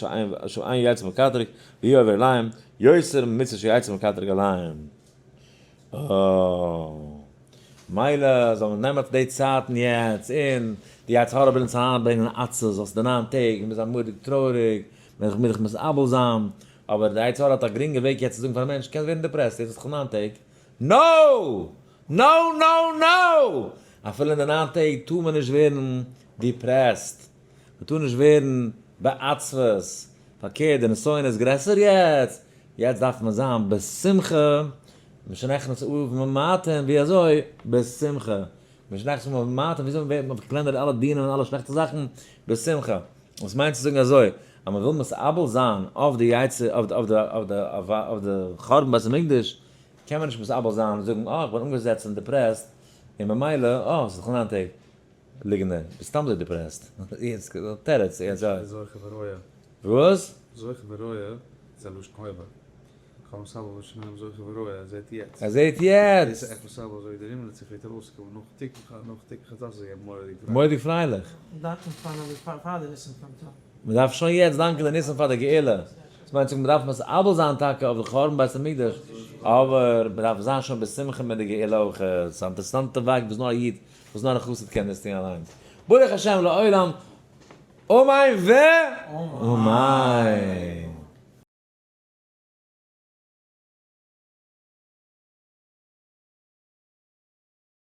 שאין יצר מקטרג והוא עובר עליהם, יותר ממצוה שיצר מקטרג עליהם. מילא זאל מען נעמען די צייטן יעצט און די יצר הרע וויל אונז אריינברענגען עצבות זאלסט די ניין טעג און ביסט מורא'דיג טרויעריג, מען זיך מוז זיך מתאבל זיין, אבער די יצר הרע האט א גרינגע וועג יעצט צו זאגן פאר א מענטש קענסט ווערן depressed יעצט האסט דאך ניין טעג, no! No no no! אפילו אין די ניין טעג טאר מען נישט ווערן depressed, מען טאר נישט ווערן בעצבות, פארקערט די נסיון איז גרעסער יעצט, יעצט דארף מען זיין בשמחה, משנכנס אב ממעטין, ווי אזוי? בשמחה, משנכנס אב ממעטין, ווי אזוי ווערט מען פארקלענערט אלע דינים און אלע שלעכטע זאכן? בשמחה, וואס מיינט צו זאגן אזוי? אז מען וויל מתאבל זיין אויף די יצר, אויף די חורבן בית המקדש, קען מען נישט מתאבל זיין און זאגן אה איך בין אנגעזעצט און depressed און ממילא אה ס'איז דאך ניין טעג. ליגנער, ביסט סתם אזוי depressed. תירוץ, יעצט יא. זוכה ורואה. וואס? זוכה ורואה איז א לשון הווה. כל המתאבל בשנים זוכה ורואה, ער זעט יעצט. ער זעט יעצט! דאס איז עכט מתאבל אזוי ווי דער הימל איז צופרידן ארויסגעקומען נאך תיקון נאך תיקון חצות איז ער מורא'דיג פרייליך. מורא'דיג פרייליך. דאנקען פאר פאר די ניסים פון טאג. מען דארף שוין יעצט דאנקען די ניסים פאר די גאולה, דאס מיינט צו זאגן מען דארף מתאבל זיין טאקע אויף די חורבן בית המקדש, אבער מען דארף זיין שוין בשמחה מיט די גאולה אויך, ס'איז א אינטערעסאנטע וועג וואס נאר א איד, וואס נאר א חסיד קען דאס טון אליינס. ברוך השם לעולם, אמן ואמן.